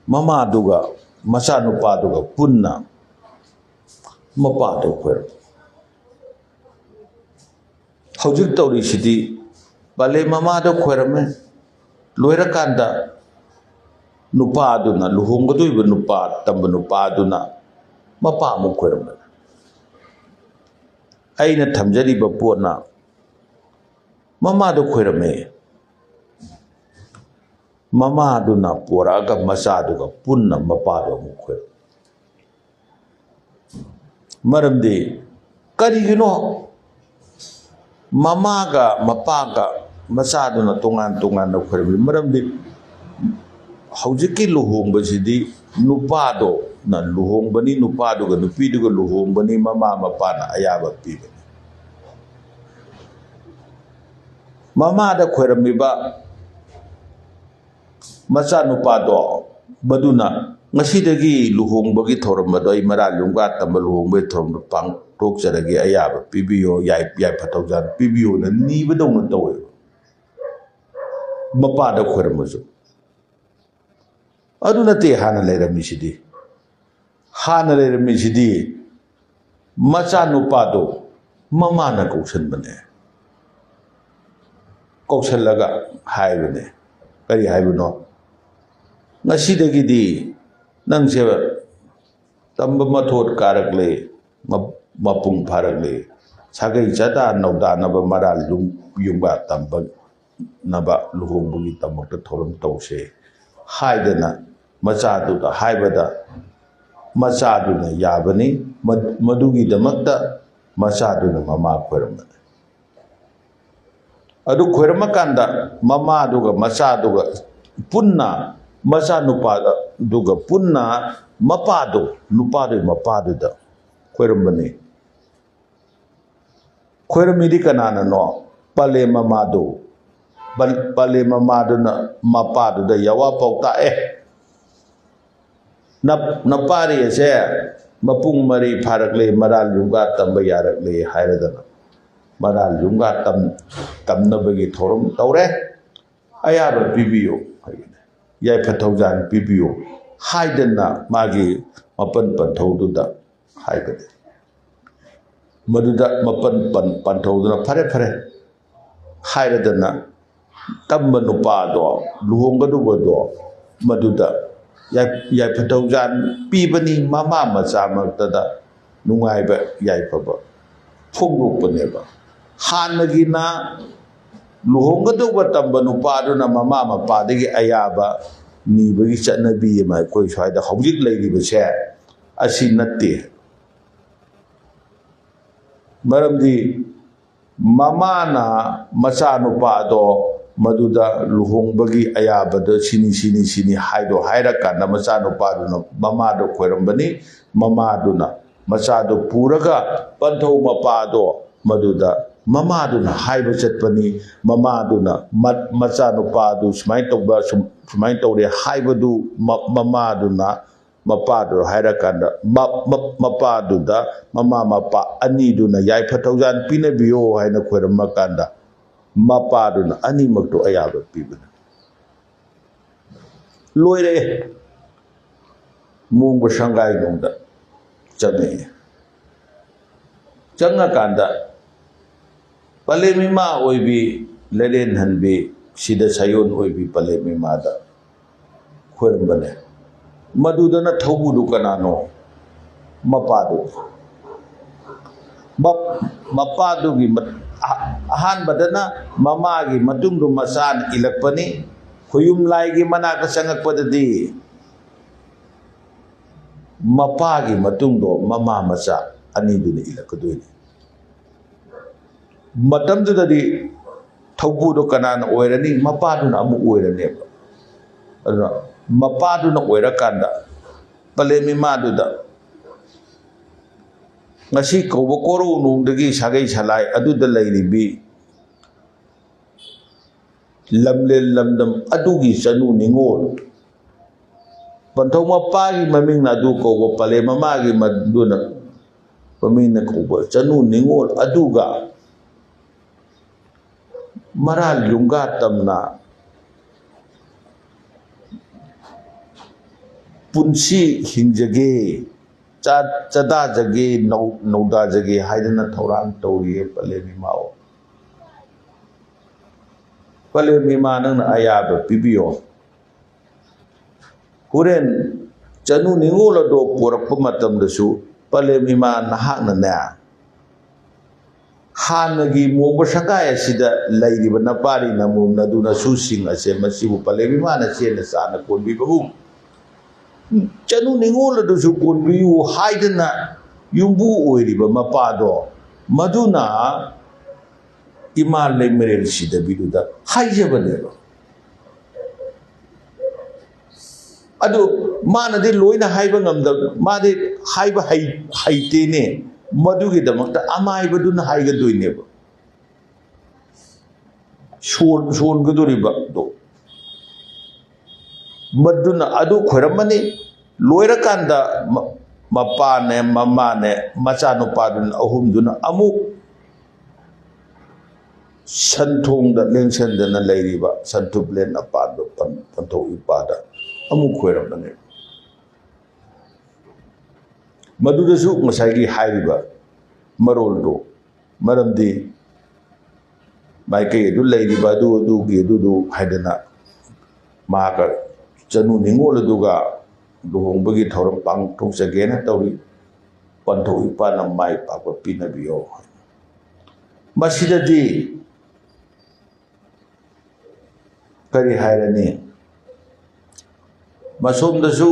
ꯃꯃꯥꯗꯨꯒ ꯃꯆꯥꯅꯨꯄꯥꯗꯨꯒ ꯄꯨꯟꯅ ꯃꯄꯥꯗꯣ ꯈꯣꯏꯔꯝꯕ꯫ ꯍꯧꯖꯤꯛ ꯇꯧꯔꯤꯁꯤꯗꯤ ꯄꯂꯦꯝ ꯃꯃꯥꯗꯣ ꯈꯣꯏꯔꯝꯃꯦ, ꯂꯣꯏꯔꯀꯥꯟꯗ ꯅꯨꯄꯥꯗꯨꯅ, ꯂꯨꯍꯣꯡꯒꯗꯧꯔꯤꯕ ꯅꯨꯄꯥ, ꯇꯝꯕ ꯅꯨꯄꯥꯗꯨꯅ ꯃꯄꯥ ꯑꯃꯨꯛ ꯈꯣꯏꯔꯝꯕꯅꯤ꯫ ꯑꯩꯅ ꯊꯝꯖꯔꯤꯕ ꯄꯣꯠꯅ ꯃꯃꯥꯗꯣ ꯈꯣꯏꯔꯝꯃꯦ, ꯃꯃꯥꯗꯨꯅ ꯄꯣꯔꯛꯑꯒ ꯃꯆꯥꯗꯨꯒ ꯄꯨꯟꯅ ꯃꯄꯥꯗꯣ ꯑꯃꯨꯛ ꯈꯣꯏꯔꯝꯃꯤ꯫ ꯃꯔꯝꯗꯤ ꯀꯔꯤꯒꯤꯅꯣ ꯃꯃꯥꯒ ꯃꯄꯥꯒ ꯃꯆꯥꯗꯨꯅ ꯇꯣꯉꯥꯟ ꯇꯣꯉꯥꯟꯅ ꯈꯣꯏꯔꯝꯃꯤ? ꯃꯔꯝꯗꯤ ꯍꯧꯖꯤꯛꯀꯤ ꯂꯨꯍꯣꯡꯕꯁꯤꯗꯤ ꯅꯨꯄꯥꯗꯨꯅ ꯂꯨꯍꯣꯡꯕꯅꯤ, ꯅꯨꯄꯥꯗꯨꯒ ꯅꯨꯄꯤꯗꯨꯒ ꯂꯨꯍꯣꯡꯕꯅꯤ, ꯃꯃꯥ ꯃꯄꯥꯅ ꯑꯌꯥꯕ ꯄꯤꯕꯅꯤ꯫ ꯃꯃꯥꯗ ꯈꯣꯏꯔꯝꯃꯤꯕ ꯃꯆꯥꯅꯨꯄꯥꯗꯣ, ꯃꯗꯨꯅ "ꯉꯁꯤꯗꯒꯤ ꯂꯨꯍꯣꯡꯕꯒꯤ ꯊꯧꯔꯝ ꯑꯗꯣ ꯑꯩ ꯃꯔꯥꯜ ꯌꯨꯝꯒꯥ ꯇꯝꯕ ꯂꯨꯍꯣꯡꯕꯒꯤ ꯊꯧꯔꯝꯗꯣ ꯄꯥꯡꯊꯣꯛꯆꯔꯒꯦ, ꯑꯌꯥꯕ ꯄꯤꯕꯤꯌꯣ, ꯌꯥꯏ-, ꯌꯥꯏꯐ ꯊꯧꯖꯥꯜ ꯄꯤꯕꯤꯌꯣꯅ" ꯅꯤꯕꯗꯧꯅ ꯇꯧꯋꯦꯕ꯫ ꯃꯄꯥꯗ ꯈꯣꯏꯔꯝꯕꯁꯨ꯫ ꯑꯗꯨ ꯅꯠꯇꯦ ꯍꯥꯟꯅ ꯂꯩꯔꯝꯃꯤꯁꯤꯗꯤ꯫ ꯍꯥꯟꯅ ꯂꯩꯔꯝꯃꯤꯁꯤꯗꯤ ꯃꯆꯥꯅꯨꯄꯥꯗꯣ ꯃꯃꯥꯅ ꯀꯧꯁꯟꯕꯅꯦ꯫ ꯀꯧꯁꯜꯂꯒ ꯍꯥꯏꯕꯅꯦ꯫ ꯀꯔꯤ ꯍꯥꯏꯕꯅꯣ? "ꯉꯁꯤꯗꯒꯤꯗꯤ ꯅꯪꯁꯦ ꯇꯝꯕ ꯃꯊꯣꯠ ꯀꯥꯔꯛꯂꯦ, ꯃ-, ꯃꯄꯨꯡ ꯐꯥꯔꯛꯂꯦ, ꯁꯥꯒꯩ ꯆꯥꯗꯥ ꯅꯧꯗꯥꯅꯕ ꯃꯔꯥꯜ ꯌꯨꯝ-, ꯌꯨꯝꯒꯥ ꯇꯝꯕꯅꯕ ꯂꯨꯍꯣꯡꯕꯒꯤꯗꯃꯛꯇ ꯊꯧꯔꯝ ꯇꯧꯁꯦ" ꯍꯥꯏꯗꯅ ꯃꯆꯥꯗꯨꯗ ꯍꯥꯏꯕꯗ, ꯃꯆꯥꯗꯨꯅ ꯌꯥꯕꯅꯤ꯫ ꯃ-, ꯃꯗꯨꯒꯤꯗꯃꯛꯇ ꯃꯆꯥꯗꯨꯅ ꯃꯃꯥ ꯈꯣꯏꯔꯝꯕꯅꯤ꯫ ꯑꯗꯨ ꯈꯣꯏꯔꯝꯃꯀꯥꯟꯗ ꯃꯃꯥꯗꯨꯒ ꯃꯆꯥꯗꯨꯒ ꯄꯨꯟꯅ, ꯃꯆꯥꯅꯨꯄꯥꯗꯨꯒ ꯄꯨꯟꯅ ꯃꯄꯥꯗꯨ, ꯅꯨꯄꯥꯗꯨꯒꯤ ꯃꯄꯥꯗꯨꯗ ꯈꯣꯏꯔꯝꯕꯅꯤ꯫ ꯈꯣꯏꯔꯝꯃꯤꯗꯤ ꯀꯅꯥꯅꯅꯣ? ꯄꯂꯦ ꯃꯃꯥꯗꯨ꯫ ꯄꯜ-, ꯄꯂꯦ ꯃꯃꯥꯗꯨꯅ ꯃꯄꯥꯗꯨꯗ ꯌꯥꯋꯥ ꯄꯥꯎ ꯇꯥꯛꯑꯦ꯫ "ꯅꯞ-, ꯅꯄꯥꯔꯤ ꯑꯁꯦ ꯃꯄꯨꯡ ꯃꯔꯩ ꯐꯥꯔꯛꯂꯦ, ꯃꯔꯥꯜ ꯌꯨꯝꯒꯥ ꯇꯝꯕ ꯌꯥꯔꯛꯂꯦ" ꯍꯥꯏꯔꯗꯅ, ꯃꯔꯥꯜ ꯌꯨꯝꯒꯥ ꯇꯝ-, ꯇꯝꯅꯕꯒꯤ ꯊꯧꯔꯝ ꯇꯧꯔꯦ꯫ "ꯑꯌꯥꯕ ꯄꯤꯕꯤꯌꯨ" ꯍꯥꯏꯒꯅꯤ, "ꯌꯥꯏꯐ ꯊꯧꯖꯥꯜ ꯄꯤꯕꯤꯌꯨ" ꯍꯥꯏꯗꯅ ꯃꯥꯒꯤ ꯃꯄꯟ ꯄꯟꯊꯧꯗꯨꯗ ꯍꯥꯏꯒꯅꯤ꯫ ꯃꯗꯨꯗ ꯃꯄꯟ ꯄꯟ-, ꯄꯟꯊꯧꯗꯨꯅ "ꯐꯔꯦ, ꯐꯔꯦ" ꯍꯥꯏꯔꯗꯅ, ꯇꯝꯕ ꯅꯨꯄꯥꯗꯣ, ꯂꯨꯍꯣꯡꯒꯗꯧꯕꯗꯣ, ꯃꯗꯨꯗ ꯌꯥꯏ-, ꯌꯥꯏꯐ ꯊꯧꯖꯥꯜ ꯄꯤꯕꯅꯤ꯫ ꯃꯃꯥ ꯃꯆꯥ ꯃꯔꯛꯇꯗ ꯅꯨꯡꯉꯥꯏꯕ ꯌꯥꯏꯐꯕ ꯐꯣꯡꯗꯣꯛꯄꯅꯦꯕ꯫ ꯍꯥꯟꯅꯒꯤꯅ ꯂꯨꯍꯣꯡꯒꯗꯧꯕ ꯇꯝꯕ ꯅꯨꯄꯥꯗꯨꯅ ꯃꯃꯥ ꯃꯄꯥꯗꯒꯤ ꯑꯌꯥꯕ ꯅꯤꯕꯒꯤ ꯆꯠꯅꯕꯤ ꯑꯃ ꯑꯩꯈꯣꯏ ꯁ꯭ꯋꯥꯏꯗ ꯍꯧꯖꯤꯛ ꯂꯩꯔꯤꯕꯁꯦ ꯑꯁꯤ ꯅꯠꯇꯦ꯫ ꯃꯔꯝꯗꯤ ꯃꯃꯥꯅ ꯃꯆꯥꯅꯨꯄꯥꯗꯣ ꯃꯗꯨꯗ ꯂꯨꯍꯣꯡꯕꯒꯤ ꯑꯌꯥꯕꯗ ꯁꯤꯅꯤ, ꯁꯤꯅꯤ, ꯁꯤꯅꯤ ꯍꯥꯏꯗꯣ ꯍꯥꯏꯔꯀꯥꯟꯗ ꯃꯆꯥꯅꯨꯄꯥꯗꯨꯅ ꯃꯃꯥꯗꯣ ꯈꯣꯏꯔꯝꯕꯅꯤ꯫ ꯃꯃꯥꯗꯨꯅ ꯃꯆꯥꯗꯨ ꯄꯨꯔꯒ ꯄꯟꯊꯧ ꯃꯄꯥꯗꯣ ꯃꯗꯨꯗ ꯃꯃꯥꯗꯨꯅ ꯍꯥꯏꯕ ꯆꯠꯄꯅꯤ꯫ ꯃꯃꯥꯗꯨꯅ ꯃ-, ꯃꯆꯥꯅꯨꯄꯥꯗꯨ ꯁꯨꯃꯥꯏꯅ ꯇꯧꯕ, ꯁꯨꯝ-, ꯁꯨꯃꯥꯏꯅ ꯇꯧꯔꯦ ꯍꯥꯏꯕꯗꯨ ꯃ-, ꯃꯃꯥꯗꯨꯅ ꯃꯄꯥꯗꯨ ꯍꯥꯏꯔꯀꯥꯟꯗ ꯃ-, ꯃ-, ꯃꯄꯥꯗꯨꯗ ꯃꯃꯥ ꯃꯄꯥ ꯑꯅꯤꯗꯨꯅ ꯌꯥꯏꯐ ꯊꯧꯖꯥꯜ ꯄꯤꯅꯕꯤꯌꯣ ꯍꯥꯏꯅ ꯈꯣꯏꯔꯝꯃꯀꯥꯟꯗ ꯃꯄꯥꯗꯨꯅ ꯑꯅꯤꯃꯛꯇꯨ ꯑꯌꯥꯕ ꯄꯤꯕꯅꯤ꯫ ꯂꯣꯏꯔꯛꯑꯦ꯫ ꯃꯣꯡꯕ ꯁꯪꯒꯥꯏ ꯅꯨꯡꯗ ꯆꯪꯉꯛꯑꯦ꯫ ꯆꯪꯉꯀꯥꯟꯗ ꯄꯂꯦꯝ ꯏꯃꯥ ꯑꯣꯏꯕꯤ, ꯂꯩꯔꯦꯟꯍꯟꯕꯤ, ꯁꯤꯗ ꯁꯥꯌꯣꯟ ꯑꯣꯏꯕꯤ ꯄꯂꯦꯝ ꯏꯃꯥꯗ ꯈꯣꯏꯔꯝꯕꯅꯦ꯫ ꯃꯗꯨꯗꯅ ꯊꯧꯕꯨꯗꯨ ꯀꯅꯥꯅꯣ? ꯃꯄꯥꯗꯨ꯫ ꯃꯞ-, ꯃꯄꯥꯗꯨꯒꯤ ꯃ-, ꯑꯍ-, ꯑꯍꯥꯟꯕꯗꯅ ꯃꯃꯥꯒꯤ ꯃꯇꯨꯡꯗꯨ ꯃꯆꯥꯅ ꯏꯜꯂꯛꯄꯅꯤ꯫ ꯈꯨꯌꯨꯝ ꯂꯥꯏꯒꯤ ꯃꯅꯥꯛꯇ ꯆꯪꯉꯛꯄꯗꯗꯤ ꯃꯄꯥꯒꯤ ꯃꯇꯨꯡꯗꯣ ꯃꯃꯥ ꯃꯆꯥ ꯑꯅꯤꯗꯨꯅ ꯏꯜꯂꯛꯀꯗꯣꯏꯅꯤ꯫ ꯃꯇꯝꯗꯨꯗꯗꯤ ꯊꯧꯕꯨꯗꯣ ꯀꯅꯥꯅ ꯑꯣꯏꯔꯅꯤ? ꯃꯄꯥꯗꯨꯅ ꯑꯃꯨꯛ ꯑꯣꯏꯔꯅꯦꯕ꯫ ꯑꯗꯨꯅ ꯃꯄꯥꯗꯨꯅ ꯑꯣꯏꯔꯀꯥꯟꯗ ꯄꯂꯦꯝ ꯏꯃꯥꯗꯨꯗ ꯉꯁꯤ ꯀꯧꯕ ꯀꯣꯔꯧꯅꯨꯡꯗꯒꯤ ꯁꯥꯒꯩ ꯁꯂꯥꯏ ꯑꯗꯨꯗ ꯂꯩꯔꯤꯕꯤ ꯂꯝꯂꯦꯟ ꯂꯝꯗꯝ ꯑꯗꯨꯒꯤ ꯆꯅꯨ ꯅꯤꯉꯣꯜ, ꯄꯟꯊꯧ ꯃꯄꯥꯒꯤ ꯃꯃꯤꯡꯅ ꯑꯗꯨ ꯀꯧꯕ, ꯄꯂꯦꯝ ꯃꯃꯥꯒꯤ ꯃꯗꯨꯅ ꯃꯃꯤꯡꯅ ꯀꯧꯕ ꯆꯅꯨ ꯅꯤꯉꯣꯜ ꯑꯗꯨꯒ ꯃꯔꯥꯜ ꯌꯨꯝꯒꯥ ꯇꯝꯅ ꯄꯨꯟꯁꯤ ꯍꯤꯡꯖꯒꯦ, ꯆꯥ-, ꯆꯥꯗꯥꯖꯒꯦ, ꯅꯧ-, ꯅꯧꯗꯥꯖꯒꯦ ꯍꯥꯏꯗꯅ ꯊꯧꯔꯥꯡ ꯇꯧꯔꯤꯌꯦ ꯄꯂꯦꯝ ꯏꯃꯥ꯫ ꯄꯂꯦꯝ ꯏꯃꯥ, ꯅꯪꯅ ꯑꯌꯥꯕ ꯄꯤꯕꯤꯌꯣ꯫ ꯍꯣꯔꯦꯟ ꯆꯅꯨ ꯅꯤꯉꯣꯜ ꯑꯗꯣ ꯄꯣꯔꯛꯄ ꯃꯇꯝꯗꯁꯨ ꯄꯂꯦꯝ ꯏꯃꯥ ꯅꯍꯥꯛꯅꯅꯦ, ꯍꯥꯟꯅꯒꯤ ꯃꯣꯡꯕ ꯁꯪꯒꯥꯏ ꯑꯁꯤꯗ ꯂꯩꯔꯤꯕ ꯅꯄꯥꯔꯤ ꯅꯃꯣꯝ ꯅꯗꯨ ꯅꯁꯨꯁꯤꯡ ꯑꯁꯦ ꯃꯁꯤꯕꯨ ꯄꯂꯦꯝ ꯏꯃꯥꯅ ꯆꯦꯟꯅ ꯆꯥꯅ ꯀꯣꯟꯕꯤꯕꯒꯨꯝ, ꯆꯅꯨ ꯅꯤꯉꯣꯜ ꯑꯗꯨꯁꯨ ꯀꯣꯟꯕꯤꯌꯨ ꯍꯥꯏꯗꯅ ꯌꯨꯝꯕꯨ ꯑꯣꯏꯔꯤꯕ ꯃꯄꯥꯗꯣ, ꯃꯗꯨꯅ ꯏꯃꯥ ꯂꯩꯃꯔꯦꯜ ꯁꯤꯗꯕꯤꯗꯨꯗ ꯍꯥꯏꯖꯕꯅꯦꯕ꯫ ꯑꯗꯨ ꯃꯥꯅꯗꯤ ꯂꯣꯏꯅ ꯍꯥꯏꯕ ꯉꯝꯗꯕ, ꯃꯥꯗꯤ ꯍꯥꯏꯕ ꯍꯩ-, ꯍꯩꯇꯦꯅꯦ꯫ ꯃꯗꯨꯒꯤꯗꯃꯛꯇ ꯑꯃꯥꯏꯕꯗꯨꯅ ꯍꯥꯏꯒꯗꯣꯏꯅꯦꯕ꯫ ꯁꯣꯟ-, ꯁꯣꯟꯒꯗꯣꯔꯤꯕꯗꯣ꯫ ꯃꯗꯨꯅ ꯑꯗꯨ ꯈꯣꯏꯔꯝꯃꯅꯤ꯫ ꯂꯣꯏꯔꯀꯥꯟꯗ ꯃ-, ꯃꯄꯥꯅꯦ, ꯃꯃꯥꯅꯦ, ꯃꯆꯥꯅꯨꯄꯥꯗꯨꯅ, ꯑꯍꯨꯝꯗꯨꯅ ꯑꯃꯨꯛ ꯁꯟꯊꯣꯡꯗ ꯂꯦꯡꯁꯟꯗꯅ ꯂꯩꯔꯤꯕ ꯁꯟꯊꯨꯞꯂꯦꯟ ꯑꯄꯥꯟꯕ ꯄꯟ-, ꯄꯟꯊꯧ ꯏꯄꯥꯗ ꯑꯃꯨꯛ ꯈꯣꯏꯔꯝꯕꯅꯦ꯫ ꯃꯗꯨꯗꯁꯨ ꯉꯁꯥꯏꯒꯤ ꯍꯥꯏꯔꯤꯕ ꯃꯔꯣꯜꯗꯨ, ꯃꯔꯝꯗꯤ ꯃꯥꯏꯀꯩ ꯑꯗꯨ ꯂꯩꯔꯤꯕ ꯑꯗꯨ, ꯑꯗꯨꯒꯤ ꯑꯗꯨꯗꯨ ꯍꯥꯏꯗꯅ ꯃꯍꯥꯛꯀ ꯆꯅꯨ ꯅꯤꯉꯣꯜ ꯑꯗꯨꯒ ꯂꯨꯍꯣꯡꯕꯒꯤ ꯊꯧꯔꯝ ꯄꯥꯡꯊꯣꯛꯆꯒꯦꯅ ꯇꯧꯔꯤ꯫ ꯄꯟꯊꯧ ꯏꯄꯥꯅ ꯃꯥꯏ ꯄꯥꯛꯄ ꯄꯤꯅꯕꯤꯌꯣ꯫ ꯃꯁꯤꯗꯗꯤ ꯀꯔꯤ ꯍꯥꯏꯔꯅꯤ? ꯃꯁꯣꯝꯗꯁꯨ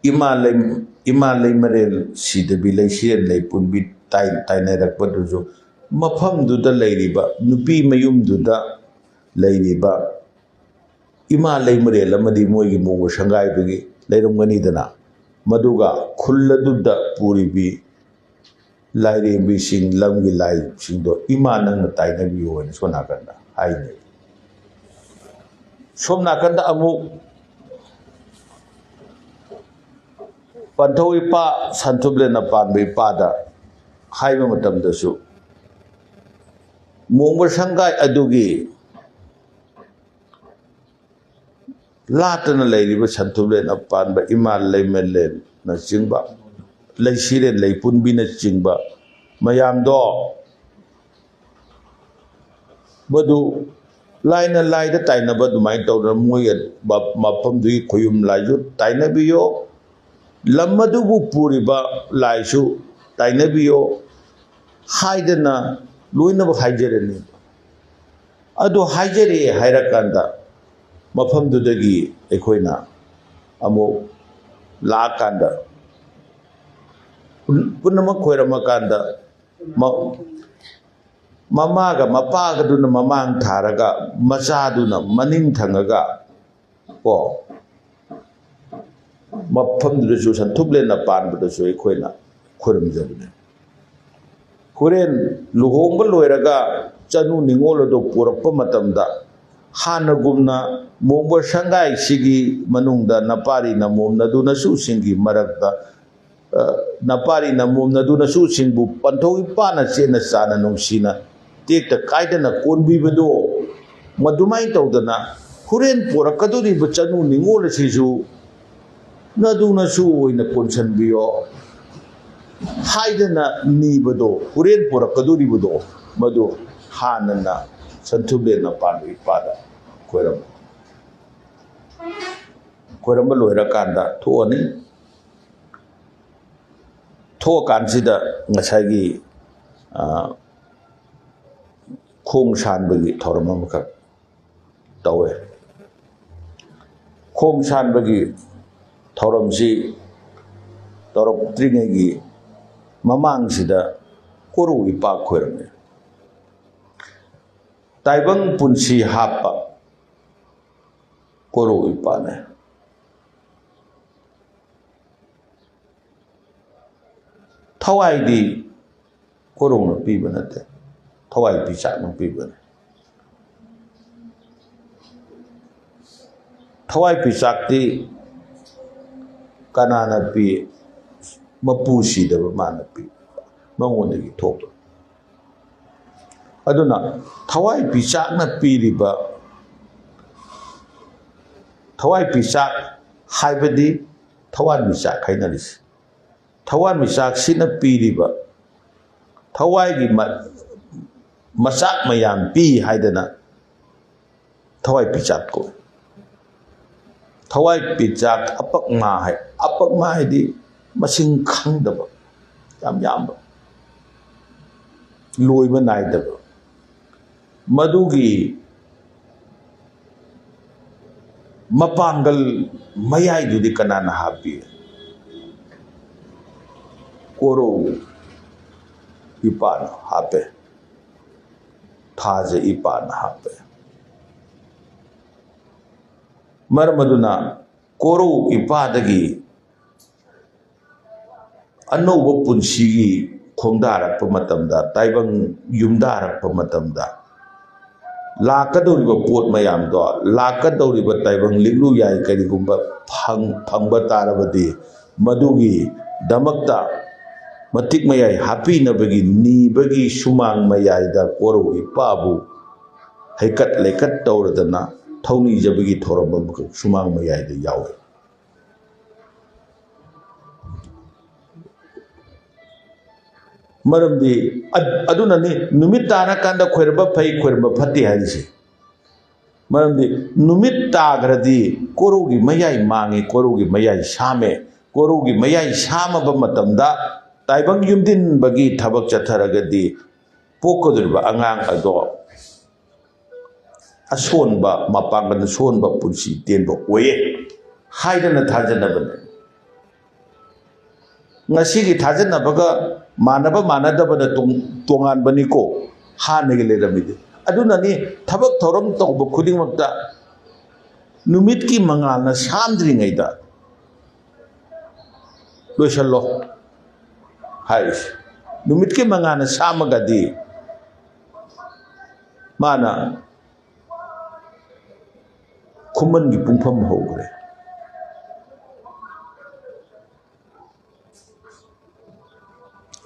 ꯏꯃꯥ ꯂꯩ-, ꯏꯃꯥ ꯂꯩꯃꯔꯦꯜ ꯁꯤꯗꯕꯤ, ꯂꯩꯁꯤꯔꯦꯟ ꯂꯩꯄꯨꯟꯕꯤ ꯇꯥꯏ-, ꯇꯥꯏꯅꯔꯛꯄꯗꯨꯁꯨ ꯃꯐꯝꯗꯨꯗ ꯂꯩꯔꯤꯕ ꯅꯨꯄꯤ ꯃꯌꯨꯝꯗꯨꯗ ꯂꯩꯔꯤꯕ ꯏꯃꯥ ꯂꯩꯃꯔꯦꯜ ꯑꯃꯗꯤ ꯃꯣꯏꯒꯤ ꯃꯣꯡꯕ ꯁꯪꯒꯥꯏꯗꯨꯒꯤ ꯂꯩꯔꯝꯒꯅꯤꯗꯅ, ꯃꯗꯨꯒ ꯈꯨꯜ ꯑꯗꯨꯗ ꯄꯨꯔꯤꯕꯤ ꯂꯥꯏꯔꯦꯝꯕꯤꯁꯤꯡ, ꯂꯝꯒꯤ ꯂꯥꯏꯁꯤꯡꯗꯣ ꯏꯃꯥ ꯅꯪꯅ ꯇꯥꯏꯅꯕꯤꯌꯨ ꯍꯥꯏꯅ ꯁꯣꯝ ꯅꯥꯀꯟꯗ ꯍꯥꯏꯅꯩ꯫ ꯁꯣꯝ ꯅꯥꯀꯟꯗ ꯑꯃꯨꯛ ꯄꯟꯊꯧ ꯏꯄꯥ ꯁꯟꯊꯨꯞꯂꯦꯟꯅ ꯄꯥꯟꯕ ꯏꯄꯥꯗ ꯍꯥꯏꯕ ꯃꯇꯝꯗꯁꯨ ꯃꯣꯡꯕ ꯁꯪꯒꯥꯏ ꯑꯗꯨꯒꯤ ꯂꯥꯠꯇꯅ ꯂꯩꯔꯤꯕ ꯁꯟꯊꯨꯞꯂꯦꯟ ꯑꯄꯥꯟꯕ ꯏꯃꯥ ꯂꯩꯃꯂꯦꯟꯅꯆꯤꯡꯕ, ꯂꯩꯁꯤꯔꯦꯟ ꯂꯩꯄꯨꯟꯕꯤꯅꯆꯤꯡꯕ ꯃꯌꯥꯝꯗꯣ, ꯃꯗꯨ ꯂꯥꯏꯅ ꯂꯥꯏꯗ ꯇꯥꯏꯅꯕ ꯑꯗꯨꯃꯥꯏꯅ ꯇꯧꯗꯅ ꯃꯣꯏ ꯃ-, ꯃꯐꯝꯗꯨꯒꯤ ꯈꯣꯌꯨꯝ ꯂꯥꯏꯁꯨ ꯇꯥꯏꯅꯕꯤꯌꯣ, ꯂꯝ ꯑꯗꯨꯕꯨ ꯄꯨꯔꯤꯕ ꯂꯥꯏꯁꯨ ꯇꯥꯏꯅꯕꯤꯌꯣ ꯍꯥꯏꯗꯅ ꯂꯣꯏꯅꯃꯛ ꯍꯥꯏꯖꯔꯅꯤ꯫ ꯑꯗꯨ ꯍꯥꯏꯖꯔꯦ ꯍꯥꯏꯔꯀꯥꯟꯗ ꯃꯐꯝꯗꯨꯗꯒꯤ ꯑꯩꯈꯣꯏꯅ ꯑꯃꯨꯛ ꯂꯥꯛꯑꯀꯥꯟꯗ ꯄꯨꯝ-, ꯄꯨꯝꯅꯃꯛ ꯈꯣꯏꯔꯝꯃꯀꯥꯟꯗ ꯃ-, ꯃꯃꯥꯒ ꯃꯄꯥꯒꯗꯨꯅ ꯃꯃꯥꯡ ꯊꯥꯔꯒ ꯃꯆꯥꯗꯨꯅ ꯃꯅꯤꯡ ꯊꯪꯉꯒ ꯀꯣ, ꯃꯐꯝꯗꯨꯗꯁꯨ ꯁꯟꯊꯨꯞꯂꯦꯟꯅ ꯄꯥꯟꯕꯗꯁꯨ ꯑꯩꯈꯣꯏꯅ ꯈꯨꯔꯨꯝꯖꯕꯅꯦ꯫ ꯍꯣꯔꯦꯟ ꯂꯨꯍꯣꯡꯕ ꯂꯣꯏꯔꯒ ꯆꯅꯨ ꯅꯤꯉꯣꯜ ꯑꯗꯨ ꯄꯨꯔꯛꯄ ꯃꯇꯝꯗ, ꯍꯥꯟꯅꯒꯨꯝꯅ ꯃꯣꯡꯕ ꯁꯪꯒꯥꯏꯁꯤꯒꯤ ꯃꯅꯨꯡꯗ ꯅꯄꯥꯔꯤ ꯅꯃꯣꯝ ꯅꯗꯨ ꯅꯁꯨꯁꯤꯡꯒꯤ ꯃꯔꯛꯇ, ꯑ, ꯅꯄꯥꯔꯤ ꯅꯃꯣꯝ ꯅꯗꯨ ꯅꯁꯨꯁꯤꯡꯕꯨ ꯄꯟꯊꯧ ꯏꯄꯥꯅ ꯆꯦꯠꯅ ꯆꯥꯅ ꯅꯨꯡꯁꯤꯅ ꯇꯦꯛꯇ ꯀꯥꯏꯗꯅ ꯀꯣꯟꯕꯤꯕꯗꯣ, ꯃꯗꯨꯃꯥꯏꯅ ꯇꯧꯗꯅ ꯍꯣꯔꯦꯟ ꯄꯣꯔꯛꯀꯗꯧꯔꯤꯕ ꯆꯅꯨ ꯅꯤꯉꯣꯜ ꯑꯁꯤꯁꯨ ꯅꯗꯨ ꯅꯁꯨ ꯑꯣꯏꯅ ꯀꯣꯟꯁꯤꯟꯕꯤꯌꯣ ꯍꯥꯏꯗꯅ ꯅꯤꯕꯗꯣ, ꯍꯣꯔꯦꯟ ꯄꯣꯔꯛꯀꯗꯧꯔꯤꯕꯗꯣ, ꯃꯗꯨ ꯍꯥꯟꯅꯅ ꯁꯟꯊꯨꯕꯦꯟ ꯅꯄꯥꯟ ꯏꯄꯥꯗ ꯈꯣꯏꯔꯝꯃꯨ꯫ ꯈꯣꯏꯔꯝꯕ ꯂꯣꯏꯔꯀꯥꯟꯗ ꯊꯣꯛꯑꯅꯤ꯫ ꯊꯣꯛꯑꯀꯥꯟꯁꯤꯗ ꯉꯁꯥꯏꯒꯤ, ꯑ, ꯈꯣꯡ ꯁꯥꯟꯕꯒꯤ ꯊꯧꯔꯝ ꯑꯃꯈꯛ ꯇꯧꯋꯦ꯫ ꯈꯣꯡ ꯁꯥꯟꯕꯒꯤ ꯊꯧꯔꯝꯁꯤ ꯇꯧꯔꯛꯇ꯭ꯔꯤꯉꯩꯒꯤ ꯃꯃꯥꯡꯁꯤꯗ ꯀꯣꯔꯧ ꯏꯄꯥꯛ ꯈꯣꯏꯔꯝꯃꯤ꯫ ꯇꯥꯏꯕꯪ ꯄꯨꯟꯁꯤ ꯍꯥꯞꯄ ꯀꯣꯔꯧ ꯏꯄꯥꯛꯅꯦ꯫ ꯊꯋꯥꯏꯗꯤ ꯀꯣꯔꯧꯅ ꯄꯤꯕ ꯅꯠꯇꯦ, ꯊꯋꯥꯏ ꯄꯤꯆꯥꯛꯅ ꯄꯤꯕꯅꯤ꯫ ꯊꯋꯥꯏ ꯄꯤꯆꯥꯛꯇꯤ ꯀꯅꯥꯅ ꯄꯤ? ꯃꯄꯨ ꯁꯤꯗꯕ ꯃꯥꯅ ꯄꯤ, ꯃꯉꯣꯟꯗꯒꯤ ꯊꯣꯛꯄ꯫ ꯑꯗꯨꯅ ꯊꯋꯥꯏ ꯄꯤꯆꯥꯛꯅ ꯄꯤꯔꯤꯕ, ꯊꯋꯥꯏ ꯄꯤꯆꯥꯛ ꯍꯥꯏꯕꯗꯤ ꯊꯋꯥꯟꯃꯤꯆꯥꯛ ꯍꯥꯏꯅꯔꯤꯁꯦ꯫ ꯊꯋꯥꯟꯃꯤꯆꯥꯛꯁꯤꯅ ꯄꯤꯔꯤꯕ ꯊꯋꯥꯏꯒꯤ ꯃ-, ꯃꯆꯥꯛ ꯃꯌꯥꯝ ꯄꯤ ꯍꯥꯏꯗꯅ ꯊꯋꯥꯏ ꯄꯤꯆꯥꯛ ꯀꯧꯏ꯫ ꯊꯋꯥꯏ ꯄꯤꯆꯥꯛ ꯑꯄꯛ ꯃꯥ ꯍꯥꯏ꯫ ꯑꯄꯛ ꯃꯥ ꯍꯥꯏꯗꯤ ꯃꯁꯤꯡ ꯈꯪꯗꯕ, ꯌꯥꯝ ꯌꯥꯝꯕ, ꯂꯣꯏꯕ ꯅꯥꯏꯗꯕ꯫ ꯃꯗꯨꯒꯤ ꯃꯄꯥꯡꯒꯜ ꯃꯌꯥꯏꯗꯨꯗꯤ ꯀꯅꯥꯅ ꯍꯥꯞꯄꯤ? ꯀꯣꯔꯧ ꯏꯄꯥꯅ ꯍꯥꯞꯄꯦ꯫ ꯊꯥꯖ ꯏꯄꯥꯅ ꯍꯥꯞꯄꯦ꯫ ꯃꯔꯝ ꯑꯗꯨꯅ ꯀꯣꯔꯧ ꯏꯄꯥꯗꯒꯤ ꯑꯅꯧꯕ ꯄꯨꯟꯁꯤꯒꯤ ꯈꯣꯡꯗꯥꯔꯛꯄ ꯃꯇꯝꯗ, ꯇꯥꯏꯕꯪ ꯌꯨꯝꯗꯥꯔꯛꯄ ꯃꯇꯝꯗ, ꯂꯥꯛꯀꯗꯧꯔꯤꯕ ꯄꯣꯠ ꯃꯌꯥꯝꯗꯣ, ꯂꯥꯛꯀꯗꯧꯔꯤꯕ ꯇꯥꯏꯕꯪ ꯂꯤꯛꯂꯨ ꯌꯥꯏ ꯀꯔꯤꯒꯨꯝꯕ ꯐꯪ-, ꯐꯪꯕ ꯇꯥꯔꯕꯗꯤ, ꯃꯗꯨꯒꯤꯗꯃꯛꯇ ꯃꯇꯤꯛ ꯃꯌꯥꯏ ꯍꯥꯞꯄꯤꯅꯕꯒꯤ ꯅꯤꯕꯒꯤ ꯁꯨꯃꯥꯡ ꯃꯌꯥꯏꯗ ꯀꯣꯔꯧ ꯏꯄꯥꯕꯨ ꯍꯩꯀꯠ ꯂꯩꯀꯠ ꯇꯧꯔꯗꯅ ꯊꯧꯅꯤꯖꯕꯒꯤ ꯊꯧꯔꯝ ꯑꯃꯈꯛ ꯁꯨꯃꯥꯡ ꯃꯌꯥꯏꯗ ꯌꯥꯎꯏ꯫ ꯃꯔꯝꯗꯤ ꯑ-, ꯑꯗꯨꯅꯅꯤ ꯅꯨꯃꯤꯠ ꯇꯥꯔꯀꯥꯟꯗ ꯈꯣꯏꯔꯝꯕ ꯐꯩ, ꯈꯣꯏꯔꯝꯕ ꯐꯠꯇꯦ ꯍꯥꯏꯔꯤꯁꯦ꯫ ꯃꯔꯝꯗꯤ ꯅꯨꯃꯤꯠ ꯇꯥꯈ꯭ꯔꯗꯤ ꯀꯣꯔꯧꯒꯤ ꯃꯌꯥꯏ ꯃꯥꯡꯉꯤ, ꯀꯣꯔꯧꯒꯤ ꯃꯌꯥꯏ ꯁꯥꯝꯃꯦ꯫ ꯀꯣꯔꯧꯒꯤ ꯃꯌꯥꯏ ꯁꯥꯝꯃꯕ ꯃꯇꯝꯗ ꯇꯥꯏꯕꯪ ꯌꯨꯝꯗꯤꯟꯕꯒꯤ ꯊꯕꯛ ꯆꯠꯊꯔꯒꯗꯤ ꯄꯣꯛꯀꯗꯧꯔꯤꯕ ꯑꯉꯥꯡ ꯑꯗꯣ ꯑꯁꯣꯟꯕ, ꯃꯄꯥꯡꯒꯜ ꯁꯣꯟꯕ ꯄꯨꯟꯁꯤ ꯇꯦꯟꯕ ꯑꯣꯏꯌꯦ ꯍꯥꯏꯗꯅ ꯊꯥꯖꯅꯕꯅꯦ꯫ ꯉꯁꯤꯒꯤ ꯊꯥꯖꯅꯕꯒ ꯃꯥꯟꯅꯕ ꯃꯥꯟꯅꯗꯕꯅ ꯇꯣꯡ-, ꯇꯣꯉꯥꯟꯕꯅꯤꯀꯣ, ꯍꯥꯟꯅꯒꯤ ꯂꯩꯔꯝꯃꯤꯗꯤ꯫ ꯑꯗꯨꯅꯅꯤ ꯊꯕꯛ ꯊꯧꯔꯝ ꯇꯧꯕ ꯈꯨꯗꯤꯡꯃꯛꯇ ꯅꯨꯃꯤꯠꯀꯤ ꯃꯉꯥꯜꯅ ꯁꯥꯝꯗ꯭ꯔꯤꯉꯩꯗ ꯂꯣꯏꯁꯤꯜꯂꯣ ꯍꯥꯏꯔꯤꯁꯦ꯫ ꯅꯨꯃꯤꯠꯀꯤ ꯃꯉꯥꯜꯅ ꯁꯥꯝꯃꯒꯗꯤ ꯃꯥꯅ ꯈꯨꯃꯟꯒꯤ ꯄꯨꯡꯐꯝ ꯍꯧꯈ꯭ꯔꯦ꯫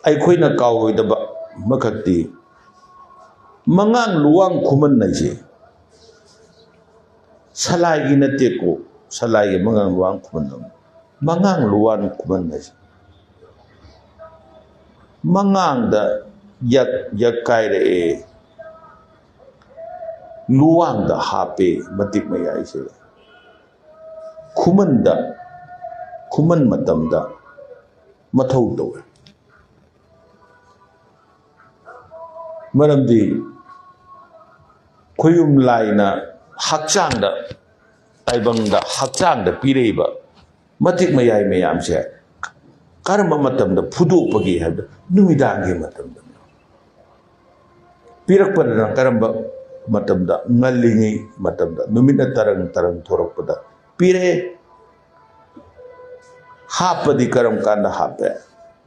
ꯑꯩꯈꯣꯏꯅ ꯀꯥꯎꯔꯣꯏꯗꯕ ꯑꯃꯈꯛꯇꯤ, ꯃꯉꯥꯡ ꯂꯨꯋꯥꯡ ꯈꯨꯃꯟ ꯍꯥꯏꯁꯦ ꯁꯂꯥꯏꯒꯤ ꯅꯠꯇꯦꯀꯣ, ꯁꯂꯥꯏꯒꯤ ꯃꯉꯥꯡ ꯂꯨꯋꯥꯡ ꯈꯨꯃꯟ ꯑꯃ꯫ ꯃꯉꯥꯡ ꯂꯨꯋꯥꯡ ꯈꯨꯃꯟ ꯍꯥꯏꯁꯦ ꯃꯉꯥꯡꯗ ꯌꯛ, ꯌꯛ ꯀꯥꯏꯔꯛꯑꯦ, ꯂꯨꯋꯥꯡꯗ ꯍꯥꯞꯄꯦ ꯃꯇꯤꯛ ꯃꯌꯥꯏꯁꯦ꯫ ꯈꯨꯃꯟꯗ, ꯈꯨꯃꯟ ꯃꯇꯝꯗ ꯃꯊꯧ ꯇꯧꯋꯦ꯫ ꯃꯔꯝꯗꯤ ꯈꯣꯌꯨꯝ ꯂꯥꯏꯅ ꯍꯛꯆꯥꯡꯗ, ꯇꯥꯏꯕꯪꯗ ꯍꯛꯆꯥꯡꯗ ꯄꯤꯔꯛꯏꯕ ꯃꯇꯤꯛ ꯃꯌꯥꯏ ꯃꯌꯥꯝꯁꯦ ꯀꯔꯝꯕ ꯃꯇꯝꯗ ꯐꯨꯗꯣꯛꯄꯒꯦ ꯍꯥꯏꯕꯗ ꯅꯨꯃꯤꯗꯥꯡꯒꯤ ꯃꯇꯝꯗꯅꯤ꯫ ꯄꯤꯔꯛꯄꯗꯅ ꯀꯔꯝꯕ ꯃꯇꯝꯗ? ꯉꯜꯂꯤꯉꯩ ꯃꯇꯝꯗ, ꯅꯨꯃꯤꯠꯅ ꯇꯔꯪ ꯇꯔꯪ ꯊꯣꯔꯛꯄꯗ ꯄꯤꯔꯛꯑꯦ꯫ ꯍꯥꯞꯄꯗꯤ ꯀꯔꯝ ꯀꯥꯟꯗ ꯍꯥꯞꯄꯦ?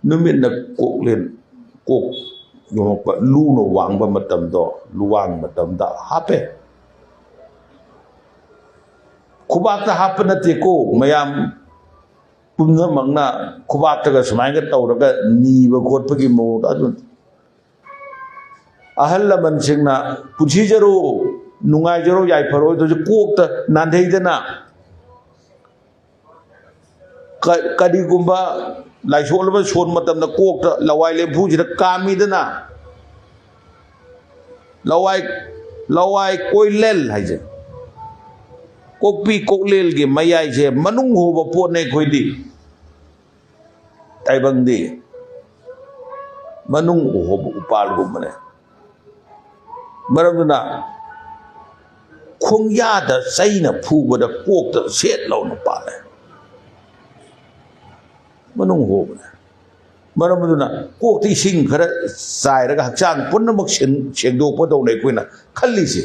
ꯅꯨꯃꯤꯠꯅ ꯀꯣꯛꯂꯦꯟ ꯀꯣꯛ ꯌꯣꯝꯃꯛꯄ, ꯂꯨꯅ ꯋꯥꯡꯕ ꯃꯇꯝꯗꯣ, ꯂꯨꯋꯥꯡ ꯃꯇꯝꯗ ꯍꯥꯞꯄꯦ꯫ ꯈꯨꯕꯥꯛꯇ ꯍꯥꯞꯄ ꯅꯠꯇꯦꯀꯣ, ꯃꯌꯥꯝ ꯄꯨꯝꯅꯃꯛꯅ ꯈꯨꯕꯥꯛꯇꯒ ꯁꯨꯃꯥꯏꯅꯒ ꯇꯧꯔꯒ ꯅꯤꯕ ꯈꯣꯠꯄꯒꯤ ꯃꯑꯣꯡꯗ꯫ ꯑꯗꯨ ꯑꯍꯜ ꯂꯃꯟꯁꯤꯡꯅ ꯄꯨꯟꯁꯤꯖꯔꯣ, ꯅꯨꯡꯉꯥꯏꯖꯔꯣ, ꯌꯥꯏꯐꯔꯣ ꯑꯗꯨꯁꯨ ꯀꯣꯛꯇ ꯅꯥꯟꯊꯩꯗꯅ꯫ ꯀ-, ꯀꯔꯤꯒꯨꯝꯕ ꯂꯥꯏꯁꯣꯟ ꯑꯃ ꯁꯣꯟ ꯃꯇꯝꯗ ꯀꯣꯛꯇ ꯂꯋꯥꯏ ꯂꯦꯝꯐꯨꯁꯤꯗ ꯀꯥꯝꯃꯤꯗꯅ꯫ ꯂꯋꯥꯏ, ꯂꯋꯥꯏ ꯀꯣꯏꯂꯦꯜ ꯍꯥꯏꯁꯦ, ꯀꯣꯛꯄꯤ ꯀꯣꯛꯂꯦꯜꯒꯤ ꯃꯌꯥꯏꯁꯦ ꯃꯅꯨꯡ ꯍꯨꯕ ꯄꯣꯠꯅꯦ ꯑꯩꯈꯣꯏꯗꯤ꯫ ꯇꯥꯏꯕꯪꯗꯤ ꯃꯅꯨꯡ ꯍꯨꯕ ꯎꯄꯥꯜꯒꯨꯝꯕꯅꯦ꯫ ꯃꯔꯝꯗꯨꯅ ꯈꯣꯡꯌꯥꯗ ꯆꯩꯅ ꯐꯨꯕꯗ ꯀꯣꯛꯇ ꯁꯦꯠ ꯂꯥꯎꯅ ꯄꯥꯜꯂꯦ, ꯃꯅꯨꯡ ꯍꯨꯕꯅꯦ꯫ ꯃꯔꯝ ꯑꯗꯨꯅ ꯀꯣꯛꯇ ꯏꯁꯤꯡ ꯈꯔ ꯆꯥꯏꯔꯒ ꯍꯛꯆꯥꯡ ꯄꯨꯝꯅꯃꯛ ꯁꯦꯡ-, ꯁꯦꯡꯗꯣꯛꯄꯗꯧꯅ ꯑꯩꯈꯣꯏꯅ ꯈꯜꯂꯤꯁꯦ,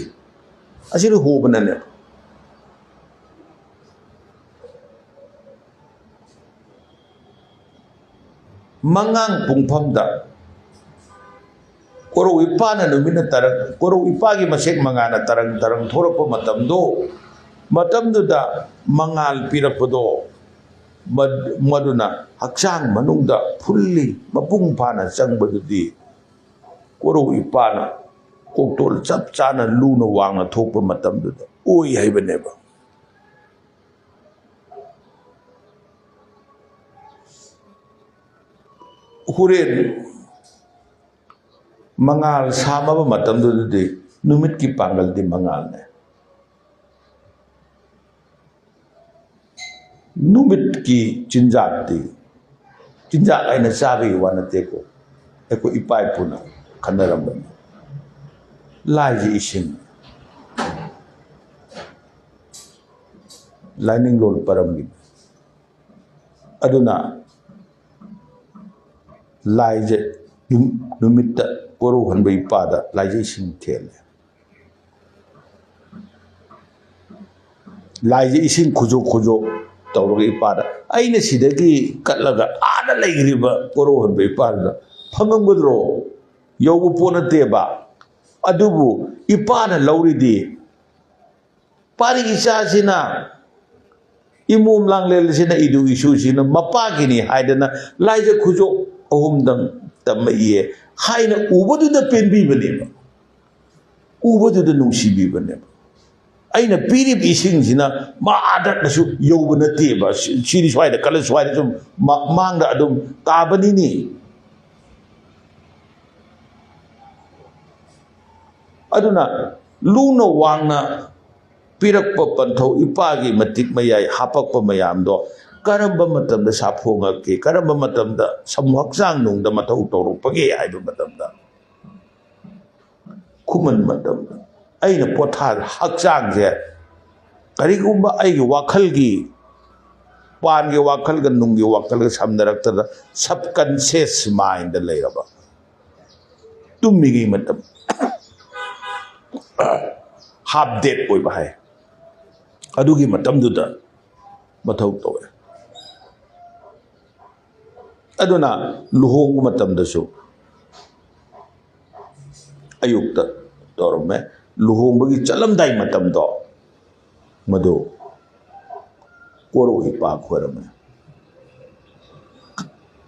ꯑꯁꯤꯅ ꯍꯨꯕꯅꯅꯦ꯫ ꯃꯉꯥꯡ ꯄꯨꯡꯐꯝꯗ ꯀꯣꯔꯧ ꯏꯄꯥꯅ ꯅꯨꯃꯤꯠꯅ ꯇꯔꯪ, ꯀꯣꯔꯧ ꯏꯄꯥꯒꯤ ꯃꯁꯦꯛ ꯃꯉꯥꯅ ꯇꯔꯪ ꯇꯔꯪ ꯊꯣꯔꯛꯄ ꯃꯇꯝꯗꯣ, ꯃꯇꯝꯗꯨꯗ ꯃꯉꯥꯜ ꯄꯤꯔꯛꯄꯗꯣ, ꯃꯗ-, ꯃꯗꯨꯅ ꯍꯛꯆꯥꯡ ꯃꯅꯨꯡꯗ ꯐꯨꯜꯂꯤ ꯃꯄꯨꯡ ꯐꯥꯅ ꯆꯪꯕꯗꯨꯗꯤ ꯀꯣꯔꯧ ꯏꯄꯥꯅ ꯀꯣꯛꯇꯣꯜ ꯆꯞ ꯆꯥꯅ ꯂꯨꯅ ꯋꯥꯡꯅ ꯊꯣꯛꯄ ꯃꯇꯝꯗꯨꯗ ꯑꯣꯏ ꯍꯥꯏꯕꯅꯦꯕ꯫ ꯍꯣꯔꯦꯟ ꯃꯉꯥꯜ ꯁꯥꯝꯃꯕ ꯃꯇꯝꯗꯨꯗꯗꯤ ꯅꯨꯃꯤꯠꯀꯤ ꯄꯥꯡꯒꯜꯗꯤ ꯃꯉꯥꯜꯅꯦ꯫ ꯅꯨꯃꯤꯠꯀꯤ ꯆꯤꯟꯖꯥꯛꯇꯤ, ꯆꯤꯟꯖꯥꯛ ꯍꯥꯏꯅ ꯆꯥꯕꯒꯤ ꯋꯥ ꯅꯠꯇꯦꯀꯣ, ꯑꯩꯈꯣꯏ ꯏꯄꯥ ꯏꯄꯨꯅ ꯈꯟꯅꯔꯝꯕꯅꯤ꯫ ꯂꯥꯏꯁꯦ ꯏꯁꯤꯡ, ꯂꯥꯏꯅꯤꯡꯂꯣꯟ ꯄꯔꯝꯒꯤ꯫ ꯑꯗꯨꯅ ꯂꯥꯏꯁꯦ ꯅꯨ-, ꯅꯨꯃꯤꯠꯇ ꯀꯣꯔꯧꯍꯟꯕ ꯏꯄꯥꯗ ꯂꯥꯏꯁꯦ ꯏꯁꯤꯡ ꯊꯦꯜꯂꯦ꯫ ꯂꯥꯏꯁꯦ ꯏꯁꯤꯡ ꯈꯨꯖꯣꯛ ꯈꯨꯖꯣꯛ ꯇꯧꯔꯒ ꯏꯄꯥꯗ, ꯑꯩꯅ ꯁꯤꯗꯒꯤ ꯀꯠꯂꯒ ꯑꯥꯗ ꯂꯩꯈ꯭ꯔꯤꯕ ꯀꯣꯔꯧꯍꯟꯕ ꯏꯄꯥꯗꯨꯗ ꯐꯪꯉꯝꯒꯗ꯭ꯔꯣ? ꯌꯧꯕ ꯄꯣꯠ ꯅꯠꯇꯦꯕ꯫ ꯑꯗꯨꯕꯨ ꯏꯄꯥꯅ ꯂꯧꯔꯤꯗꯤ, ꯄꯥꯔꯤ ꯏꯆꯥꯁꯤꯅ ꯏꯃꯣꯝ ꯂꯥꯡꯂꯦꯜꯁꯤꯅ, ꯏꯗꯨ ꯏꯁꯨꯁꯤꯅ ꯃꯄꯥꯒꯤꯅꯤ ꯍꯥꯏꯗꯅ ꯂꯥꯏꯖ ꯈꯨꯖꯣꯞ ꯑꯍꯨꯝꯗꯪ ꯇꯝꯃꯛꯏꯌꯦ ꯍꯥꯏꯅ ꯎꯕꯗꯨꯗ ꯄꯦꯟꯕꯤꯕꯅꯦꯕ, ꯎꯕꯗꯨꯗ ꯅꯨꯡꯁꯤꯕꯤꯕꯅꯦꯕ꯫ ꯑꯩꯅ ꯄꯤꯔꯤꯕ ꯏꯁꯤꯡꯁꯤꯅ ꯃꯥꯗ ꯀꯩꯁꯨ ꯌꯧꯕ ꯅꯠꯇꯦꯕ꯫ ꯁꯤ-, ꯁꯤꯗꯤ ꯁ꯭ꯋꯥꯏꯗ ꯀꯜꯂ ꯁ꯭ꯋꯥꯏꯗ ꯁꯨꯝ ꯃꯥ-, ꯃꯥꯡꯗ ꯑꯗꯨꯝ ꯇꯥꯕꯅꯤꯅꯤ꯫ ꯑꯗꯨꯅ ꯂꯨꯅ ꯋꯥꯡꯅ ꯄꯤꯔꯛꯄ ꯄꯟꯊꯧ ꯏꯄꯥꯒꯤ ꯃꯇꯤꯛ ꯃꯌꯥꯏ ꯍꯥꯄꯛꯄ ꯃꯌꯥꯝꯗꯣ ꯀꯔꯝꯕ ꯃꯇꯝꯗ ꯁꯥꯐꯣꯡꯉꯛꯀꯦ, ꯀꯔꯝꯕ ꯃꯇꯝꯗ ꯁꯃꯨ ꯍꯛꯆꯥꯡ ꯅꯨꯡꯗ ꯃꯊꯧ ꯇꯧꯔꯛꯄꯒꯦ ꯍꯥꯏꯕ ꯃꯇꯝꯗ, ꯈꯨꯃꯟ ꯃꯇꯝꯗ ꯑꯩꯅ ꯄꯣꯊꯥ, ꯍꯛꯆꯥꯡꯁꯦ ꯀꯔꯤꯒꯨꯝꯕ ꯑꯩꯒꯤ ꯋꯥꯈꯜꯒꯤ, ꯄꯥꯟꯒꯤ ꯋꯥꯈꯜꯒ ꯅꯨꯡꯒꯤ ꯋꯥꯈꯜꯒ ꯁꯝꯅꯔꯛꯇꯗ subconscious mindꯗ ꯂꯩꯔꯕ, ꯇꯨꯝꯃꯤꯉꯩ ꯃꯇꯝ, half dead ꯑꯣꯏꯕ ꯍꯥꯏ, ꯑꯗꯨꯒꯤ ꯃꯇꯝꯗꯨꯗ ꯃꯊꯧ ꯇꯧꯋꯦ꯫ ꯑꯗꯨꯅ ꯂꯨꯍꯣꯡꯕ ꯃꯇꯝꯗꯁꯨ ꯑꯌꯨꯛꯇ ꯇꯧꯔꯝꯃꯦ꯫ ꯂꯨꯍꯣꯡꯕꯒꯤ ꯆꯠꯂꯝꯗꯥꯏ ꯃꯇꯝꯗꯣ, ꯃꯗꯨ ꯀꯣꯔꯧ ꯏꯄꯥ ꯈꯣꯏꯔꯝꯃꯦ꯫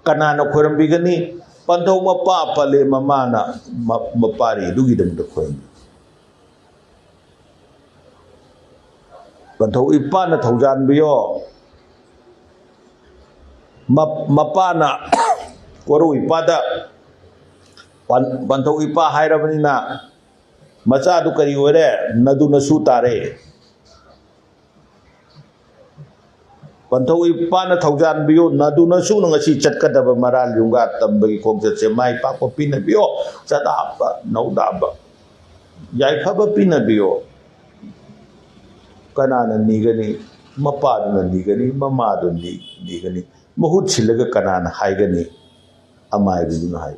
ꯀꯅꯥꯅ ꯈꯣꯏꯔꯝꯕꯤꯒꯅꯤ? ꯄꯟꯊꯧ ꯃꯄꯥ ꯄꯂꯦꯝ ꯃꯃꯥꯅ ꯃ-, ꯃꯄꯥꯔꯤꯗꯨꯒꯤꯗꯃꯛꯇ ꯈꯣꯏꯔꯝꯕꯤ꯫ ꯄꯟꯊꯧ ꯏꯄꯥꯅ ꯊꯧꯖꯥꯟꯕꯤꯌꯣ꯫ ꯃ-, ꯃꯄꯥꯅ ꯀꯣꯔꯧ ꯏꯄꯥꯗ ꯄꯟ-, ꯄꯟꯊꯧ ꯏꯄꯥ ꯍꯥꯏꯔꯕꯅꯤꯅ ꯃꯆꯥꯗꯨ ꯀꯔꯤ ꯑꯣꯏꯔꯦ? ꯅꯗꯨ ꯅꯁꯨ ꯇꯥꯔꯦ꯫ ꯄꯟꯊꯧ ꯏꯄꯥꯅ ꯊꯧꯖꯥꯟꯕꯤꯌꯨ, ꯅꯗꯨ ꯅꯁꯨꯅ ꯉꯁꯤ ꯆꯠꯀꯗꯕ ꯃꯔꯥꯜ ꯌꯨꯝꯒꯥ ꯇꯝꯕꯒꯤ ꯈꯣꯡꯆꯠꯁꯦ ꯃꯥꯏ ꯄꯥꯛꯄ ꯄꯤꯅꯕꯤꯌꯣ, ꯆꯗꯥꯕ ꯅꯧꯗꯥꯕ ꯌꯥꯏꯐꯕ ꯄꯤꯅꯕꯤꯌꯣ꯫ ꯀꯅꯥꯅ ꯅꯤꯒꯅꯤ? ꯃꯄꯥꯗꯨꯅ ꯅꯤꯒꯅꯤ, ꯃꯃꯥꯗꯨꯅ ꯅꯤ-, ꯅꯤꯒꯅꯤ꯫ ꯃꯍꯨꯠ ꯁꯤꯜꯂꯒ ꯀꯅꯥꯅ ꯍꯥꯏꯒꯅꯤ? ꯑꯃꯥꯏꯕꯤꯗꯨꯅ ꯍꯥꯏ꯫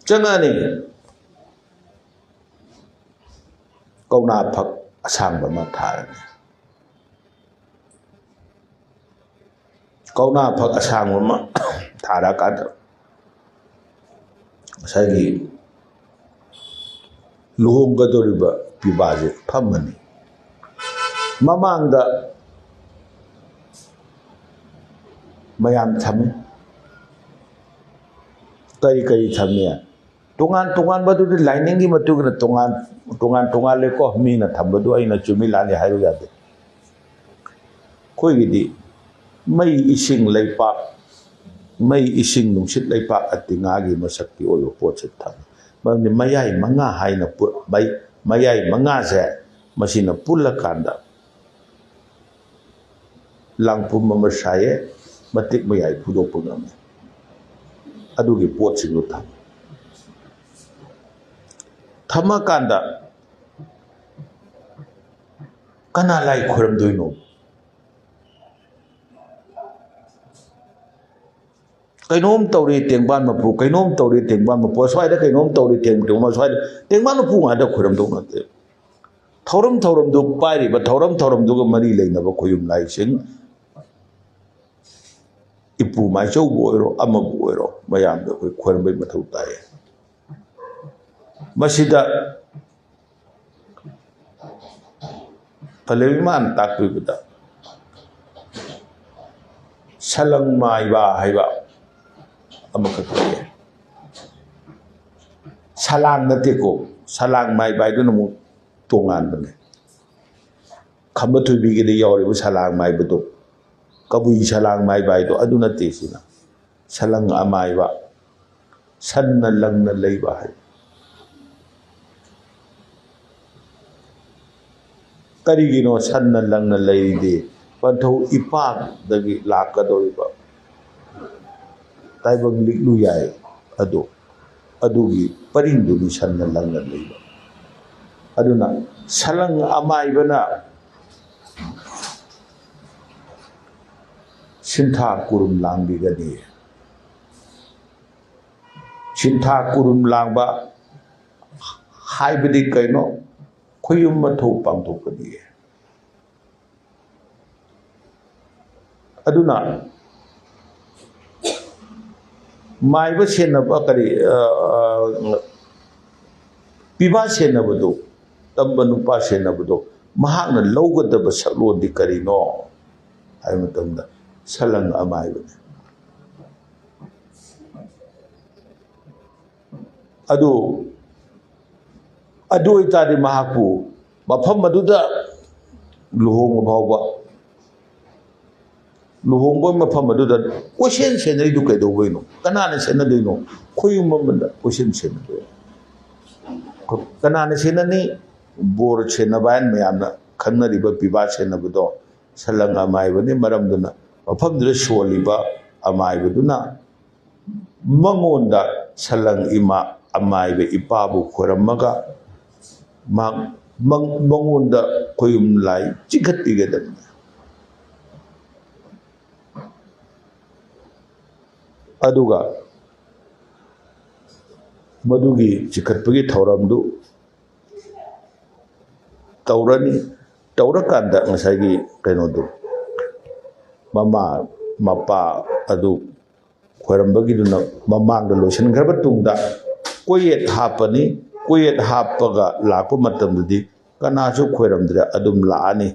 ꯆꯪꯉꯛꯑꯅꯤ꯫ ꯀꯧꯅꯥ ꯐꯛ ꯑꯁꯥꯡꯕ ꯑꯃ ꯊꯥꯔꯅꯤ꯫ ꯀꯧꯅꯥ ꯐꯛ ꯑꯁꯥꯡꯕ ꯑꯃ ꯊꯥꯔꯛꯑꯀꯥꯟꯗ ꯉꯁꯥꯏꯒꯤ ꯂꯨꯍꯣꯡꯒꯗꯧꯔꯤꯕ ꯄꯤꯕꯥꯁꯦ ꯐꯝꯃꯅꯤ꯫ ꯃꯃꯥꯡꯗ ꯃꯌꯥꯝ ꯊꯝꯃꯤ꯫ ꯀꯔꯤ ꯀꯔꯤ ꯊꯝꯃꯤ? ꯇꯣꯉꯥꯟ ꯇꯣꯉꯥꯟꯕꯗꯨꯗꯤ ꯂꯥꯏꯅꯤꯡꯒꯤ ꯃꯇꯨꯡ ꯏꯟꯅ ꯇꯣꯉꯥꯟ ꯇꯣꯉꯥꯟ ꯇꯣꯉꯥꯜꯂꯦꯀꯣ꯫ ꯃꯤꯅ ꯊꯝꯕꯗꯨ ꯑꯩꯅ ꯆꯨꯝꯃꯤ ꯂꯥꯜꯂꯤ ꯍꯥꯏꯕ ꯌꯥꯗꯦ꯫ ꯑꯩꯈꯣꯏꯒꯤꯗꯤ ꯃꯩ, ꯏꯁꯤꯡ, ꯂꯩꯄꯥꯛ, ꯃꯩ, ꯏꯁꯤꯡ, ꯅꯨꯡꯁꯤꯠ, ꯂꯩꯄꯥꯛ, ꯑꯇꯤꯉꯥꯒꯤ ꯃꯁꯛꯀꯤ ꯑꯣꯏꯕ ꯄꯣꯠꯁꯦ ꯊꯝꯃꯤ꯫ ꯃꯔꯝꯗꯤ ꯃꯌꯥꯏ ꯃꯉꯥ ꯍꯥꯏꯅ ꯄꯨ-, ꯃꯩ-, ꯃꯌꯥꯏ ꯃꯉꯥꯁꯦ ꯃꯁꯤꯅ ꯄꯨꯜꯂꯀꯥꯟꯗ ꯂꯥꯡꯄꯨꯝ ꯑꯃ ꯁꯥꯏꯌꯦ, ꯃꯇꯤꯛ ꯃꯌꯥꯏ ꯐꯨꯗꯣꯛꯄ ꯉꯝꯃꯦ꯫ ꯑꯗꯨꯒꯤ ꯄꯣꯠꯁꯤꯡꯗꯨ ꯊꯝꯃꯤ꯫ ꯊꯝꯃꯀꯥꯟꯗ ꯀꯅꯥ ꯂꯥꯏ ꯈꯣꯏꯔꯝꯗꯣꯏꯅꯣ? ꯀꯩꯅꯣꯝ ꯇꯧꯔꯤ ꯇꯦꯡꯕꯥꯟ ꯃꯄꯨ, ꯀꯩꯅꯣꯝ ꯇꯧꯔꯤ ꯇꯦꯡꯕꯥꯟ ꯃꯄꯨ, ꯑꯁ꯭ꯋꯥꯏꯗ ꯀꯩꯅꯣꯝ ꯇꯧꯔꯤ ꯇꯦꯡ-, ꯇꯦꯡꯕꯥꯟ, ꯑꯁ꯭ꯋꯥꯏꯗ ꯇꯦꯡꯕꯥꯟ ꯃꯄꯨ ꯉꯥꯛꯇ ꯈꯣꯏꯔꯝꯗꯧ ꯅꯠꯇꯦ꯫ ꯊꯧꯔꯝ ꯊꯧꯔꯝꯗꯨ ꯄꯥꯏꯔꯤꯕ, ꯊꯧꯔꯝ ꯊꯧꯔꯝꯗꯨꯒ ꯃꯔꯤ ꯂꯩꯅꯕ ꯈꯣꯌꯨꯝ ꯂꯥꯏꯁꯤꯡ, ꯏꯄꯨ ꯃꯥꯏꯆꯧꯕꯨ ꯑꯣꯏꯔꯣ, ꯑꯃꯕꯨ ꯑꯣꯏꯔꯣ, ꯃꯌꯥꯝꯗ ꯑꯩꯈꯣꯏ ꯈꯣꯏꯔꯝꯕꯩ ꯃꯊꯧ ꯇꯥꯏ꯫ ꯃꯁꯤꯗ ꯄꯂꯦꯝ ꯏꯃꯥꯅ ꯇꯥꯛꯄꯤꯕꯗ ꯁꯂꯪ ꯃꯥꯏꯕ ꯍꯥꯏꯕ ꯑꯃꯈꯛ ꯂꯩꯌꯦ꯫ ꯁꯂꯥꯡ ꯅꯠꯇꯦꯀꯣ, ꯁꯂꯥꯡ ꯃꯥꯏꯕ ꯍꯥꯏꯗꯨꯅ ꯑꯃꯨꯛ ꯇꯣꯉꯥꯟꯕꯅꯦ꯫ ꯈꯝꯕ ꯊꯣꯏꯕꯤꯒꯤꯗ ꯌꯥꯎꯔꯤꯕ ꯁꯂꯥꯡ ꯃꯥꯏꯕꯗꯣ, ꯀꯕꯨꯏ ꯁꯂꯥꯡ ꯃꯥꯏꯕ ꯍꯥꯏꯗꯣ ꯑꯗꯨ ꯅꯠꯇꯦ꯫ ꯁꯤꯅ ꯁꯂꯪ ꯑꯃꯥꯏꯕ, ꯁꯟꯅ ꯂꯪꯅ ꯂꯩꯕ ꯍꯥꯏ꯫ ꯀꯔꯤꯒꯤꯅꯣ ꯁꯟꯅ ꯂꯪꯅ ꯂꯩꯔꯤꯗꯤ? ꯄꯟꯊꯧ ꯏꯄꯥꯛꯗꯒꯤ ꯂꯥꯛꯀꯗꯧꯔꯤꯕ ꯇꯥꯏꯕꯪ ꯂꯤꯛꯂꯨ ꯌꯥꯏ ꯑꯗꯣ, ꯑꯗꯨꯒꯤ ꯄꯔꯤꯡꯗꯨꯅꯤ ꯁꯟꯅ ꯂꯪꯅ ꯂꯩꯕ꯫ ꯑꯗꯨꯅ ꯁꯂꯪ ꯑꯃꯥꯏꯕꯅ ꯁꯤꯟꯊꯥ ꯀꯨꯔꯨꯝ ꯂꯥꯡꯕꯤꯒꯅꯤ꯫ ꯁꯤꯟꯊꯥ ꯀꯨꯔꯨꯝ ꯂꯥꯡꯕ ꯍꯥꯏꯕꯗꯤ ꯀꯩꯅꯣ? ꯈꯣꯌꯨꯝ ꯃꯊꯧ ꯄꯥꯡꯊꯣꯛꯄꯅꯤ꯫ ꯑꯗꯨꯅ ꯃꯥꯏꯕ ꯁꯦꯟꯅꯕ ꯀꯔꯤ, ꯑ, ꯑ, ꯄꯤꯕꯥ ꯁꯦꯟꯅꯕꯗꯣ, ꯇꯝꯕ ꯅꯨꯄꯥ ꯁꯦꯟꯅꯕꯗꯣ, ꯃꯍꯥꯛꯅ ꯂꯧꯒꯗꯕ ꯁꯛꯂꯣꯟꯗꯤ ꯀꯔꯤꯅꯣ ꯍꯥꯏꯕ ꯃꯇꯝꯗ, ꯁꯂꯪ ꯑꯃꯥꯏꯕꯅꯤ꯫ ꯑꯗꯨ, ꯑꯗꯨ ꯑꯣꯏꯇꯥꯔꯗꯤ ꯃꯍꯥꯛꯄꯨ ꯃꯐꯝ ꯑꯗꯨꯗ ꯂꯨꯍꯣꯡꯕ ꯐꯥꯎꯕ, ꯂꯨꯍꯣꯡꯕ ꯃꯐꯝ ꯑꯗꯨꯗ ꯀꯣꯏꯁꯦꯟ ꯁꯦꯟꯅꯔꯤꯗꯨ ꯀꯩꯗꯧꯕꯩꯅꯣ? ꯀꯅꯥꯅ ꯁꯦꯟꯅꯗꯣꯏꯅꯣ? ꯈꯣꯌꯨꯝ ꯑꯃꯗ ꯀꯣꯏꯁꯦꯟ ꯁꯦꯟꯅꯗꯣꯏꯅꯣ? ꯀꯅꯥꯅ ꯁꯦꯟꯅꯅꯤ? ꯕꯣꯔ ꯁꯦꯟꯅꯕ ꯍꯥꯏꯅ ꯃꯌꯥꯝꯅ ꯈꯪꯅꯔꯤꯕ ꯄꯤꯕꯥ ꯁꯦꯟꯅꯕꯗꯣ, ꯁꯂꯪ ꯑꯃꯥꯏꯕꯅꯤ꯫ ꯃꯔꯝꯗꯨꯅ ꯃꯐꯝꯗꯨꯗ ꯁꯣꯜꯂꯤꯕ ꯑꯃꯥꯏꯕꯗꯨꯅ ꯃꯉꯣꯟꯗ, ꯁꯂꯪ ꯏꯃꯥ ꯑꯃꯥꯏꯕ ꯏꯄꯥꯕꯨ ꯈꯣꯏꯔꯝꯃꯒ, ꯃꯥ-, ꯃꯪ-, ꯃꯉꯣꯟꯗ ꯈꯣꯌꯨꯝ ꯂꯥꯏ ꯆꯤꯡꯈꯠꯄꯤꯒꯗꯕꯅꯤ꯫ ꯑꯗꯨꯒ ꯃꯗꯨꯒꯤ ꯆꯤꯡꯈꯠꯄꯒꯤ ꯊꯧꯔꯝꯗꯨ ꯇꯧꯔꯅꯤ꯫ ꯇꯧꯔꯀꯥꯟꯗ ꯉꯁꯥꯏꯒꯤ ꯀꯩꯅꯣꯗꯨ, ꯃꯃꯥ ꯃꯄꯥ ꯑꯗꯨ ꯈꯣꯏꯔꯝꯕꯒꯤꯗꯨꯅ ꯃꯃꯥꯡꯗ ꯂꯣꯏꯁꯤꯟꯈ꯭ꯔꯕ ꯇꯨꯡꯗ ꯀꯣꯌꯦꯠ ꯍꯥꯞꯄꯅꯤ꯫ ꯀꯣꯌꯦꯠ ꯍꯥꯞꯄꯒ ꯂꯥꯛꯄ ꯃꯇꯝꯗꯗꯤ ꯀꯅꯥꯁꯨ ꯈꯣꯏꯔꯝꯗ꯭ꯔꯦ, ꯑꯗꯨꯝ ꯂꯥꯛꯑꯅꯤ꯫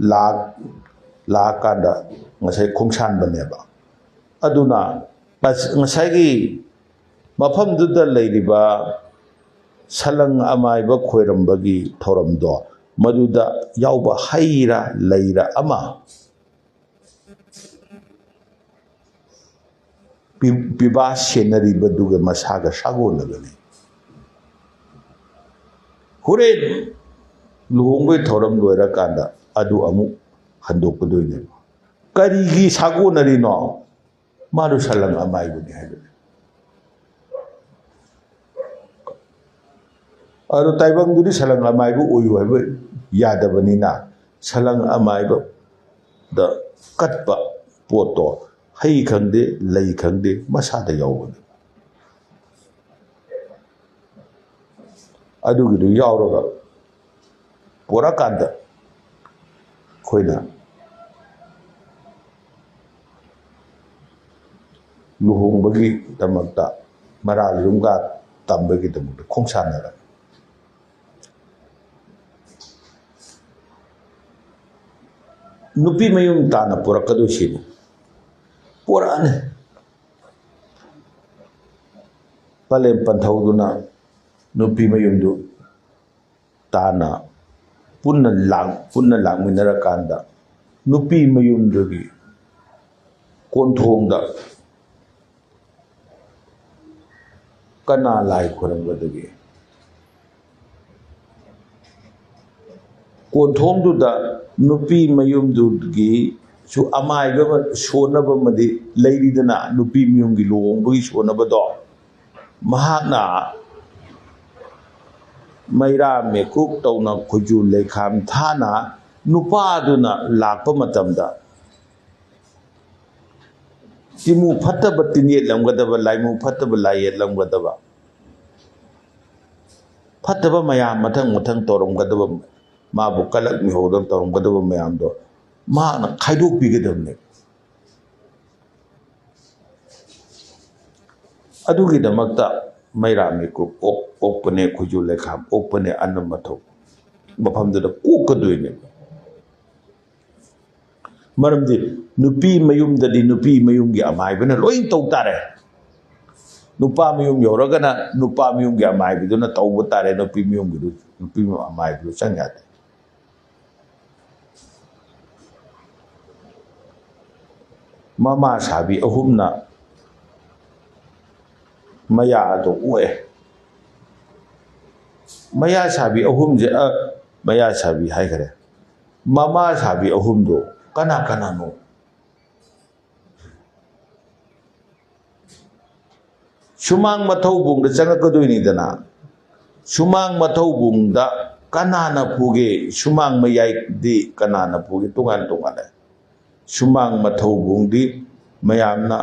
ꯂꯥꯛ-, ꯂꯥꯛꯑꯀꯥꯟꯗ ꯉꯁꯥꯏ ꯈꯣꯡꯁꯥꯟꯕꯅꯦꯕ꯫ ꯑꯗꯨꯅ ꯑꯁ-, ꯉꯁꯥꯏꯒꯤ ꯃꯐꯝꯗꯨꯗ ꯂꯩꯔꯤꯕ ꯁꯂꯪ ꯑꯃꯥꯏꯕ ꯈꯣꯏꯔꯝꯕꯒꯤ ꯊꯧꯔꯝꯗꯣ, ꯃꯗꯨꯗ ꯌꯥꯎꯕ ꯍꯩꯔꯥ ꯂꯩꯔꯥ ꯑꯃ ꯄꯤ-, ꯄꯤꯕꯥ ꯁꯦꯟꯅꯔꯤꯕꯗꯨꯒ ꯃꯁꯥꯒ ꯁꯥꯒꯣꯟꯅꯒꯅꯤ꯫ ꯍꯣꯔꯦꯟ ꯂꯨꯍꯣꯡꯕꯒꯤ ꯊꯧꯔꯝ ꯂꯣꯏꯔꯀꯥꯟꯗ ꯑꯗꯨ ꯑꯃꯨꯛ ꯍꯟꯗꯣꯛꯀꯗꯣꯏꯅꯦꯕ꯫ ꯀꯔꯤꯒꯤ ꯁꯥꯒꯣꯟꯅꯔꯤꯅꯣ? ꯃꯥꯗꯨ ꯁꯂꯪ ꯑꯃꯥꯏꯕꯅꯤ ꯍꯥꯏꯕꯅꯤ꯫ ꯑꯗꯣ ꯇꯥꯏꯕꯪꯗꯨꯗꯤ ꯁꯂꯪ ꯑꯃꯥꯏꯕ ꯑꯣꯏꯌꯨ ꯍꯥꯏꯕ ꯌꯥꯗꯕꯅꯤꯅ, ꯁꯂꯪ ꯑꯃꯥꯏꯕꯗ ꯀꯠꯄ ꯄꯣꯠꯇꯣ, ꯍꯩ ꯈꯪꯗꯦ, ꯂꯩ ꯈꯪꯗꯦ, ꯃꯁꯥꯗ ꯌꯥꯎꯕꯅꯤ꯫ ꯑꯗꯨꯒꯤꯗꯨ ꯌꯥꯎꯔꯒ ꯄꯣꯔꯛꯀꯥꯟꯗ ꯑꯩꯈꯣꯏꯅ ꯂꯨꯍꯣꯡꯕꯒꯤꯗꯃꯛꯇ, ꯃꯔꯥ ꯂꯨꯝꯒ ꯇꯝꯕꯒꯤꯗꯃꯛꯇ ꯈꯣꯡꯁꯥꯟꯅꯔꯛꯏ꯫ ꯅꯨꯄꯤ ꯃꯌꯨꯝ ꯇꯥꯟꯅ ꯄꯨꯔꯛꯀꯗꯣꯏꯁꯤꯅꯤ꯫ ꯄꯨꯔꯛꯑꯅꯤ꯫ ꯄꯂꯦꯝ ꯄꯟꯊꯧꯗꯨꯅ ꯅꯨꯄꯤ ꯃꯌꯨꯝꯗꯨ ꯇꯥꯟꯅ ꯄꯨꯟꯅ ꯂꯥꯛ-, ꯄꯨꯟꯅ ꯂꯥꯛꯃꯤꯟꯅꯔꯀꯥꯟꯗ ꯅꯨꯄꯤ ꯃꯌꯨꯝꯗꯨꯒꯤ ꯀꯣꯟꯊꯣꯡꯗ ꯀꯅꯥ ꯂꯥꯏ ꯈꯣꯏꯔꯝꯒꯗꯒꯦ? ꯀꯣꯟꯊꯣꯡꯗꯨꯗ ꯅꯨꯄꯤ ꯃꯌꯨꯝꯗꯨꯒꯤꯁꯨ ꯑꯃꯥꯏꯕ ꯑꯃ ꯁꯣꯟꯅꯕ ꯑꯃꯗꯤ ꯂꯩꯔꯤꯗꯅ, ꯅꯨꯄꯤ ꯃꯌꯨꯝꯒꯤ ꯂꯨꯍꯣꯡꯕꯒꯤ ꯁꯣꯟꯅꯕꯗꯣ꯫ ꯃꯍꯥꯛꯅ ꯃꯩꯔꯥ ꯃꯤꯀꯨꯞ ꯇꯧꯅ ꯈꯨꯖꯨ ꯂꯩꯈꯥꯝ ꯊꯥꯅ ꯅꯨꯄꯥꯗꯨꯅ ꯂꯥꯛꯄ ꯃꯇꯝꯗ ꯇꯤꯃꯨ ꯐꯠꯇꯕ ꯇꯤꯟ ꯌꯦꯠꯂꯝꯒꯗꯕ, ꯂꯥꯏꯃꯨ ꯐꯠꯇꯕ ꯂꯥꯏ ꯌꯦꯠꯂꯝꯒꯗꯕ, ꯐꯠꯇꯕ ꯃꯌꯥꯝ ꯃꯊꯪ ꯃꯊꯪ ꯇꯧꯔꯝꯒꯗꯕ, ꯃꯥꯕꯨ ꯀꯂꯛ ꯃꯤꯍꯧꯗꯅ ꯇꯧꯔꯝꯒꯗꯕ ꯃꯌꯥꯝꯗꯣ ꯃꯍꯥꯛꯅ ꯈꯥꯏꯗꯣꯛꯄꯤꯒꯗꯕꯅꯦ꯫ ꯑꯗꯨꯒꯤꯗꯃꯛꯇ ꯃꯩꯔꯥ ꯃꯤꯀꯨꯞ ꯑꯣꯛ-, ꯑꯣꯛꯄꯅꯦ, ꯈꯨꯖꯨ ꯂꯩꯈꯥꯝ ꯑꯣꯛꯄꯅꯦ, ꯑꯅꯝ ꯑꯊꯧ ꯃꯐꯝꯗꯨꯗ ꯀꯣꯛꯀꯗꯣꯏꯅꯦꯕ꯫ ꯃꯔꯝꯗꯤ ꯅꯨꯄꯤ ꯃꯌꯨꯝꯗꯗꯤ ꯅꯨꯄꯤ ꯃꯌꯨꯝꯒꯤ ꯑꯃꯥꯏꯕꯅ ꯂꯣꯏ ꯇꯧ ꯇꯥꯔꯦ꯫ ꯅꯨꯄꯥ ꯃꯌꯨꯝ ꯌꯧꯔꯒꯅ ꯅꯨꯄꯥ ꯃꯌꯨꯝꯒꯤ ꯑꯃꯥꯏꯕꯗꯨꯅ ꯇꯧꯕ ꯇꯥꯔꯦ, ꯅꯨꯄꯤ ꯃꯌꯨꯝꯒꯤꯗꯨ, ꯅꯨꯄꯤ ꯃꯌꯨꯝ ꯑꯃꯥꯏꯕꯗꯨ ꯆꯪ ꯌꯥꯗꯦ꯫ ꯃꯃꯥ ꯁꯥꯕꯤ ꯑꯍꯨꯝꯅ ꯃꯌꯥ ꯑꯗꯨ ꯑꯣꯛꯑꯦ꯫ ꯃꯌꯥ ꯁꯥꯕꯤ ꯑꯍꯨꯝꯁꯦ, ꯑ, ꯃꯌꯥ ꯁꯥꯕꯤ ꯍꯥꯏꯈꯔꯦ꯫ ꯃꯃꯥ ꯁꯥꯕꯤ ꯑꯍꯨꯝꯗꯣ ꯀꯅꯥ ꯀꯅꯥꯅꯣ? ꯁꯨꯃꯥꯡ ꯃꯊꯧꯕꯨꯡꯗ ꯆꯪꯉꯛꯀꯗꯣꯏꯅꯤꯗꯅ꯫ ꯁꯨꯃꯥꯡ ꯃꯊꯧꯕꯨꯡꯗ ꯀꯅꯥꯅ ꯄꯨꯒꯦ? ꯁꯨꯃꯥꯡ ꯃꯌꯥꯏꯗꯤ ꯀꯅꯥꯅ ꯄꯨꯒꯦ? ꯇꯣꯉꯥꯟ ꯇꯣꯉꯥꯟꯅ꯫ ꯁꯨꯃꯥꯡ ꯃꯊꯧꯕꯨꯡꯗꯤ ꯃꯌꯥꯝꯅ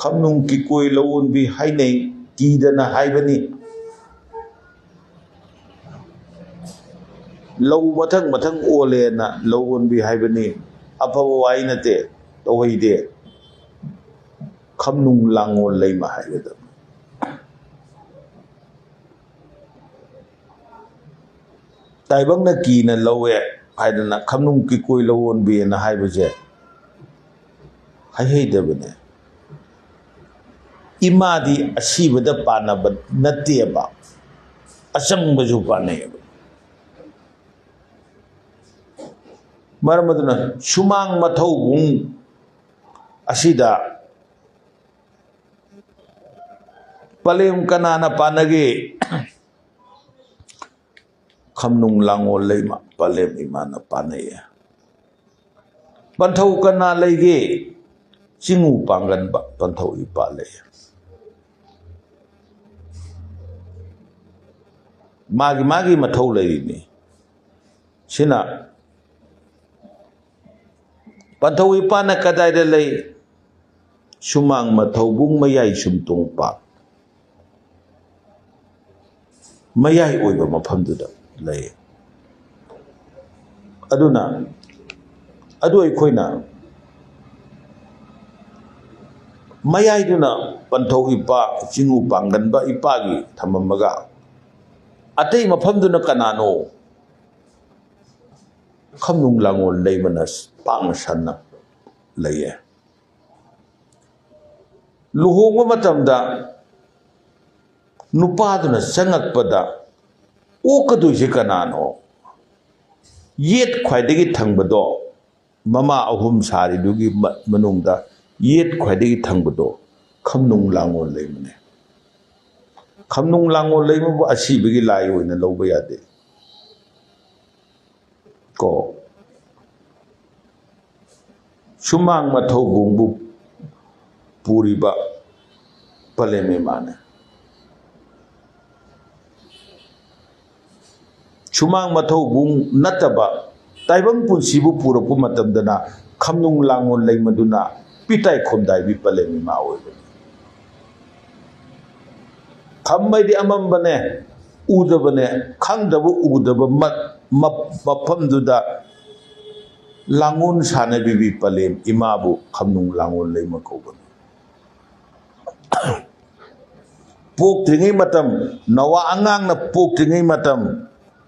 ꯈꯝꯅꯨꯡ ꯀꯤꯀꯣꯏ ꯂꯧꯑꯣꯟꯕꯤ ꯍꯥꯏꯅꯩ, ꯀꯤꯗꯅ ꯍꯥꯏꯕꯅꯤ꯫ ꯂꯧ ꯃꯊꯪ ꯃꯊꯪ ꯑꯣꯜꯂꯦꯅ ꯂꯧ ꯑꯣꯟꯕꯤ ꯍꯥꯏꯕꯅꯤ꯫ ꯑꯐꯕ ꯋꯥꯍꯩ ꯅꯠꯇꯦ, ꯇꯧꯍꯩꯗꯦ꯫ ꯈꯝꯅꯨꯡ ꯂꯥꯡꯉꯣꯜ ꯂꯩꯃ ꯍꯥꯏꯒꯗꯕꯅꯤ꯫ ꯇꯥꯏꯕꯪꯅ ꯀꯤꯅ ꯂꯧꯋꯦ ꯍꯥꯏꯗꯅ ꯈꯝꯅꯨꯡ ꯀꯤꯀꯣꯏ ꯂꯧꯑꯣꯟꯕꯤꯅ ꯍꯥꯏꯕꯁꯦ ꯍꯩꯍꯩꯗꯕꯅꯦ꯫ ꯏꯃꯥꯗꯤ ꯑꯁꯤꯕꯗ ꯄꯥꯟꯅꯕ ꯅꯠꯇꯦꯕ, ꯑꯆꯪꯕꯁꯨ ꯄꯥꯟꯅꯩꯌꯦꯕ꯫ ꯃꯔꯝ ꯑꯗꯨꯅ ꯁꯨꯃꯥꯡ ꯃꯊꯧꯕꯨꯡ ꯑꯁꯤꯗ ꯄꯂꯦꯝ ꯀꯅꯥꯅ ꯄꯥꯟꯅꯒꯦ? ꯈꯝꯅꯨꯡ ꯂꯥꯡꯉꯣꯜ ꯂꯩꯃ ꯄꯂꯦꯝ ꯏꯃꯥꯅ ꯄꯥꯟꯅꯩꯌꯦ꯫ ꯄꯟꯊꯧ ꯀꯅꯥ ꯂꯩꯒꯦ? ꯆꯤꯡꯉꯨ ꯄꯥꯡꯒꯟꯕ ꯄꯟꯊꯧ ꯏꯄꯥ ꯂꯩ꯫ ꯃꯥꯒꯤ ꯃꯥꯒꯤ ꯃꯊꯧ ꯂꯩꯔꯤꯅꯤ꯫ ꯁꯤꯅ ꯄꯟꯊꯧ ꯏꯄꯥꯅ ꯀꯗꯥꯏꯗ ꯂꯩ? ꯁꯨꯃꯥꯡ ꯃꯊꯧꯕꯨꯡ ꯃꯌꯥꯏ ꯁꯨꯝꯇꯣꯡꯄꯥꯛ꯫ ꯃꯌꯥꯏ ꯑꯣꯏꯕ ꯃꯐꯝꯗꯨꯗ ꯂꯩ꯫ ꯑꯗꯨꯅ ꯑꯗꯨ ꯑꯩꯈꯣꯏꯅ ꯃꯌꯥꯏꯗꯨꯅ ꯄꯟꯊꯧ ꯏꯄꯥ, ꯆꯤꯡꯉꯨ ꯄꯥꯡꯒꯟꯕ ꯏꯄꯥꯒꯤ ꯊꯝꯃꯝꯃꯒ, ꯑꯇꯩ ꯃꯐꯝꯗꯨꯅ ꯀꯅꯥꯅꯣ? ꯈꯝꯅꯨꯡ ꯂꯥꯡꯉꯣꯜ ꯂꯩꯃꯅ ꯄꯥꯛꯅ ꯁꯟꯅ ꯂꯩꯌꯦ꯫ ꯂꯨꯍꯣꯡꯕ ꯃꯇꯝꯗ ꯅꯨꯄꯥꯗꯨꯅ ꯆꯪꯉꯛꯄꯗ ꯑꯣꯛꯀꯗꯣꯏꯁꯦ ꯀꯅꯥꯅꯣ? ꯌꯦꯠ ꯈ꯭ꯋꯥꯏꯗꯒꯤ ꯊꯪꯕꯗꯣ, ꯃꯃꯥ ꯑꯍꯨꯝ ꯁꯥꯔꯤꯗꯨꯒꯤ ꯃ-, ꯃꯅꯨꯡꯗ ꯌꯦꯠ ꯈ꯭ꯋꯥꯏꯗꯒꯤ ꯊꯪꯕꯗꯣ ꯈꯝꯅꯨꯡ ꯂꯥꯡꯉꯣꯜ ꯂꯩꯃꯅꯦ꯫ ꯈꯝꯅꯨꯡ ꯂꯥꯡꯉꯣꯜ ꯂꯩꯃꯕꯨ ꯑꯁꯤꯕꯒꯤ ꯂꯥꯏ ꯑꯣꯏꯅ ꯂꯧꯕ ꯌꯥꯗꯦ꯫ ꯀꯣ꯫ ꯁꯨꯃꯥꯡ ꯃꯊꯧꯕꯨꯡꯕꯨ ꯄꯨꯔꯤꯕ ꯄꯂꯦꯝ ꯏꯃꯥꯅꯦ꯫ ꯁꯨꯃꯥꯡ ꯃꯊꯧꯕꯨꯡ ꯅꯠꯇꯕ ꯇꯥꯏꯕꯪ ꯄꯨꯟꯁꯤꯕꯨ ꯄꯨꯔꯛꯄ ꯃꯇꯝꯗꯅ ꯈꯝꯅꯨꯡ ꯂꯥꯡꯉꯣꯜ ꯂꯩꯃꯗꯨꯅ ꯄꯤꯇꯥꯏ ꯈꯣꯝꯗꯥꯏꯕꯤ ꯄꯂꯦꯝ ꯏꯃꯥ ꯑꯣꯏꯕꯅꯤ꯫ ꯈꯝ ꯍꯥꯏꯗꯤ ꯑꯃꯝꯕꯅꯦ, ꯎꯗꯕꯅꯦ, ꯈꯪꯗꯕ ꯎꯗꯕ ꯃ-, ꯃ-, ꯃꯐꯝꯗꯨꯗ ꯂꯥꯡꯒꯣꯜ ꯁꯥꯟꯅꯕꯤꯕꯤ ꯄꯂꯦꯝ ꯏꯃꯥꯕꯨ ꯈꯝꯅꯨꯡ ꯂꯥꯡꯒꯣꯜ ꯂꯩꯃ ꯀꯧꯕꯅꯤ꯫ ꯄꯣꯛꯇ꯭ꯔꯤꯉꯩ ꯃꯇꯝ, ꯅꯣꯋꯥ ꯑꯉꯥꯡꯅ ꯄꯣꯛꯇ꯭ꯔꯤꯉꯩ ꯃꯇꯝ,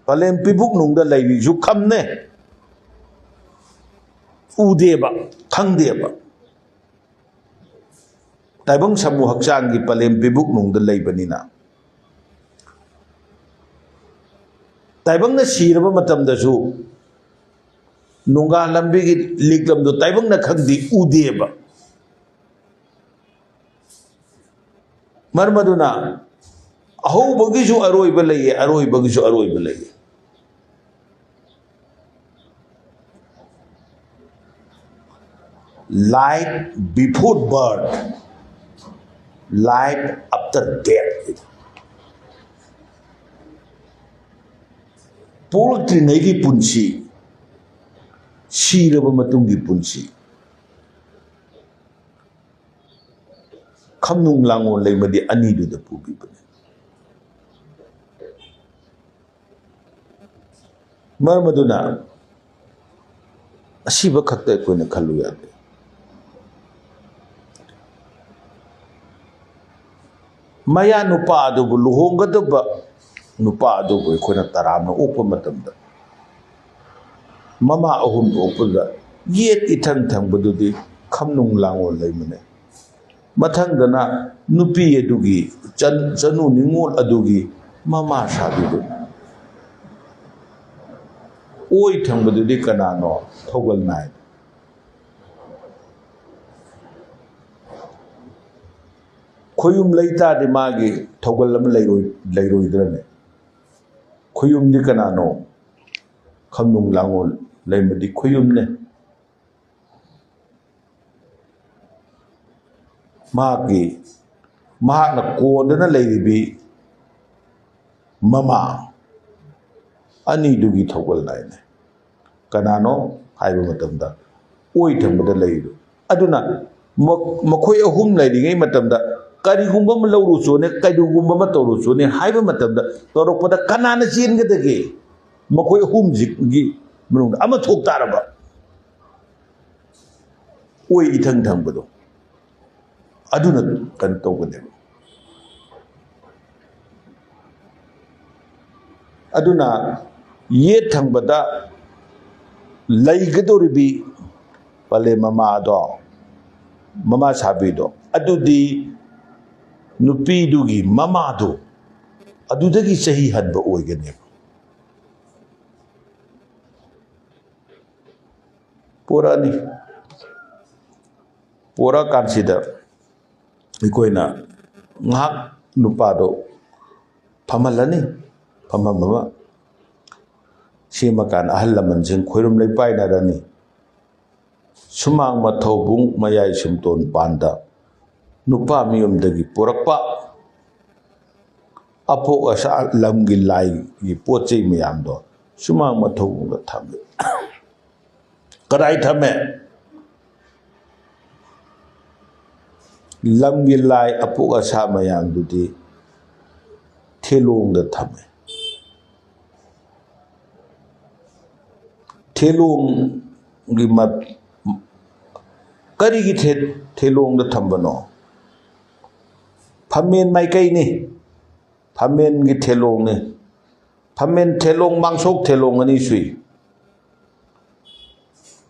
ꯄꯂꯦꯝ ꯄꯤꯕꯨꯛꯅꯨꯡꯗ ꯂꯩꯔꯤꯁꯨ ꯈꯝꯅꯦ꯫ ꯎꯗꯦꯕ, ꯈꯪꯗꯦꯕ꯫ ꯇꯥꯏꯕꯪ ꯁꯃꯨ ꯍꯛꯆꯥꯡꯒꯤ ꯄꯂꯦꯝ ꯄꯤꯕꯨꯛꯅꯨꯡꯗ ꯂꯩꯕꯅꯤꯅ꯫ ꯇꯥꯏꯕꯪꯅ ꯁꯤꯔꯕ ꯃꯇꯝꯗꯁꯨ ꯅꯣꯡꯒꯥ ꯂꯝꯕꯤꯒꯤ ꯂꯤꯛꯂꯝꯗꯨ ꯇꯥꯏꯕꯪꯅ ꯈꯪꯗꯦ, ꯎꯗꯦꯕ꯫ ꯃꯔꯝ ꯑꯗꯨꯅ ꯑꯍꯧꯕꯒꯤꯁꯨ ꯑꯔꯣꯏꯕ ꯂꯩꯌꯦ, ꯑꯔꯣꯏꯕꯒꯤꯁꯨ ꯑꯔꯣꯏꯕ ꯂꯩꯌꯦ꯫ Life before birth, life after death. ꯄꯣꯛꯂꯛꯇ꯭ꯔꯤꯉꯩꯒꯤ ꯄꯨꯟꯁꯤ, ꯁꯤꯔꯕ ꯃꯇꯨꯡꯒꯤ ꯄꯨꯟꯁꯤ꯫ ꯈꯝꯅꯨꯡ ꯂꯥꯡꯑꯣꯜ ꯂꯩꯃꯗꯤ ꯑꯅꯤꯗꯨꯗ ꯄꯨꯕꯤꯕꯅꯤ꯫ ꯃꯔꯝ ꯑꯗꯨꯅ ꯑꯁꯤꯕ ꯈꯛꯇ ꯑꯩꯈꯣꯏꯅ ꯈꯜꯂꯨ ꯌꯥꯗꯦ꯫ ꯃꯌꯥ ꯅꯨꯄꯥ ꯑꯗꯨꯕꯨ, ꯂꯨꯍꯣꯡꯒꯗꯕ ꯅꯨꯄꯥ ꯑꯗꯨꯕꯨ ꯑꯩꯈꯣꯏꯅ ꯇꯔꯥꯝꯅ ꯑꯣꯛꯄ ꯃꯇꯝꯗ, ꯃꯃꯥ ꯑꯍꯨꯝ ꯑꯣꯛꯄꯗ ꯌꯦꯠ ꯏꯊꯪ ꯊꯪꯕꯗꯨꯗꯤ ꯈꯝꯅꯨꯡ ꯂꯥꯡꯑꯣꯜ ꯂꯩꯃꯅꯦ꯫ ꯃꯊꯪꯗꯅ ꯅꯨꯄꯤ ꯑꯗꯨꯒꯤ ꯆꯟ-, ꯆꯅꯨ ꯅꯤꯉꯣꯜ ꯑꯗꯨꯒꯤ ꯃꯃꯥ ꯁꯥꯕꯤꯗꯨ꯫ ꯑꯣꯏ ꯊꯪꯕꯗꯨꯗꯤ ꯀꯅꯥꯅꯣ? ꯊꯧꯒꯜ ꯅꯥꯏ꯫ ꯈꯣꯌꯨꯝ ꯂꯩ ꯇꯥꯔꯗꯤ ꯃꯥꯒꯤ ꯊꯧꯒꯜ ꯑꯃ ꯂꯩꯔꯣꯏ-, ꯂꯩꯔꯣꯏꯗ꯭ꯔꯅꯦ? ꯈꯣꯌꯨꯝꯗꯤ ꯀꯅꯥꯅꯣ? ꯈꯝꯅꯨꯡ ꯂꯥꯡꯑꯣꯜ ꯂꯩꯃꯗꯤ ꯈꯣꯌꯨꯝꯅꯦ꯫ ꯃꯍꯥꯛꯀꯤ, ꯃꯍꯥꯛꯅ ꯀꯣꯟꯗꯅ ꯂꯩꯔꯤꯕꯤ ꯃꯃꯥ ꯑꯅꯤꯗꯨꯒꯤ ꯊꯧꯒꯜ ꯅꯥꯏꯅꯩ꯫ ꯀꯅꯥꯅꯣ ꯍꯥꯏꯕ ꯃꯇꯝꯗ, ꯑꯣꯏ ꯊꯪꯕꯗ ꯂꯩꯔꯤꯗꯨ꯫ ꯑꯗꯨꯅ ꯃ-, ꯃꯈꯣꯏ ꯑꯍꯨꯝ ꯂꯩꯔꯤꯉꯩ ꯃꯇꯝꯗ ꯀꯔꯤꯒꯨꯝꯕ ꯑꯃ ꯂꯧꯔꯨꯆꯣꯅꯦ, ꯀꯔꯤꯒꯨꯝꯕ ꯑꯃ ꯇꯧꯔꯨꯆꯣꯅꯦ ꯍꯥꯏꯕ ꯃꯇꯝꯗ, ꯇꯧꯔꯛꯄꯗ ꯀꯅꯥꯅ ꯆꯦꯟꯒꯗꯒꯦ? ꯃꯈꯣꯏ ꯑꯍꯨꯝꯁꯤꯒꯤ ꯃꯅꯨꯡꯗ ꯑꯃ ꯊꯣꯛ ꯇꯥꯔꯕ, ꯑꯣꯏ ꯏꯊꯪ ꯊꯪꯕꯗꯣ, ꯑꯗꯨꯅ ꯀꯩꯅꯣ ꯇꯧꯒꯅꯦꯕ꯫ ꯑꯗꯨꯅ ꯌꯦꯠ ꯊꯪꯕꯗ ꯂꯩꯒꯗꯧꯔꯤꯕꯤ ꯄꯂꯦꯝ ꯃꯃꯥꯗꯣ, ꯃꯃꯥ ꯁꯥꯕꯤꯗꯣ, ꯑꯗꯨꯗꯤ ꯅꯨꯄꯤꯗꯨꯒꯤ ꯃꯃꯥꯗꯣ ꯑꯗꯨꯗꯒꯤ ꯆꯍꯤ ꯍꯟꯕ ꯑꯣꯏꯒꯅꯦꯕ꯫ ꯄꯣꯔꯛꯑꯅꯤ꯫ ꯄꯣꯔꯛꯑꯀꯥꯟꯁꯤꯗ ꯑꯩꯈꯣꯏꯅ ꯉꯥꯏꯍꯥꯛ ꯅꯨꯄꯥꯗꯣ ꯐꯝꯍꯜꯂꯅꯤ꯫ ꯐꯝꯍꯟꯕ ꯑꯃ ꯁꯦꯝꯃꯀꯥꯟꯗ ꯑꯍꯜ ꯂꯃꯟꯁꯤꯡ ꯈꯣꯏꯔꯨꯝ ꯂꯩꯄꯥꯏꯅꯔꯅꯤ꯫ ꯁꯨꯃꯥꯡ ꯃꯊꯧꯕꯨꯡ ꯃꯌꯥꯏ ꯁꯨꯝꯇꯣꯟ ꯄꯥꯟꯗ ꯅꯨꯄꯥ ꯃꯌꯨꯝꯗꯒꯤ ꯄꯨꯔꯛꯄ ꯑꯄꯣꯛ ꯑꯁꯥ ꯂꯝꯒꯤ ꯂꯥꯏꯒꯤ ꯄꯣꯠ ꯆꯩ ꯃꯌꯥꯝꯗꯣ ꯁꯨꯃꯥꯡ ꯃꯊꯧꯕꯨꯡꯗ ꯊꯝꯃꯤ꯫ ꯀꯗꯥꯏ ꯊꯝꯃꯦ? ꯂꯝꯒꯤ ꯂꯥꯏ ꯑꯄꯣꯛ ꯑꯁꯥ ꯃꯌꯥꯝꯗꯨꯗꯤ ꯊꯦꯂꯣꯡꯗ ꯊꯝꯃꯦ꯫ ꯊꯦꯂꯣꯡꯒꯤ ꯃ-, ꯀꯔꯤꯒꯤ ꯊꯦ-, ꯊꯦꯂꯣꯡꯗ ꯊꯝꯕꯅꯣ? ꯐꯝꯃꯦꯟ ꯃꯥꯏꯀꯩꯅꯤ꯫ ꯐꯝꯃꯦꯟꯒꯤ ꯊꯦꯂꯣꯡꯅꯤ꯫ ꯐꯝꯃꯦꯟ ꯊꯦꯂꯣꯡ, ꯃꯥꯡꯁꯣꯛ ꯊꯦꯂꯣꯡ ꯑꯅꯤ ꯁꯨꯏ꯫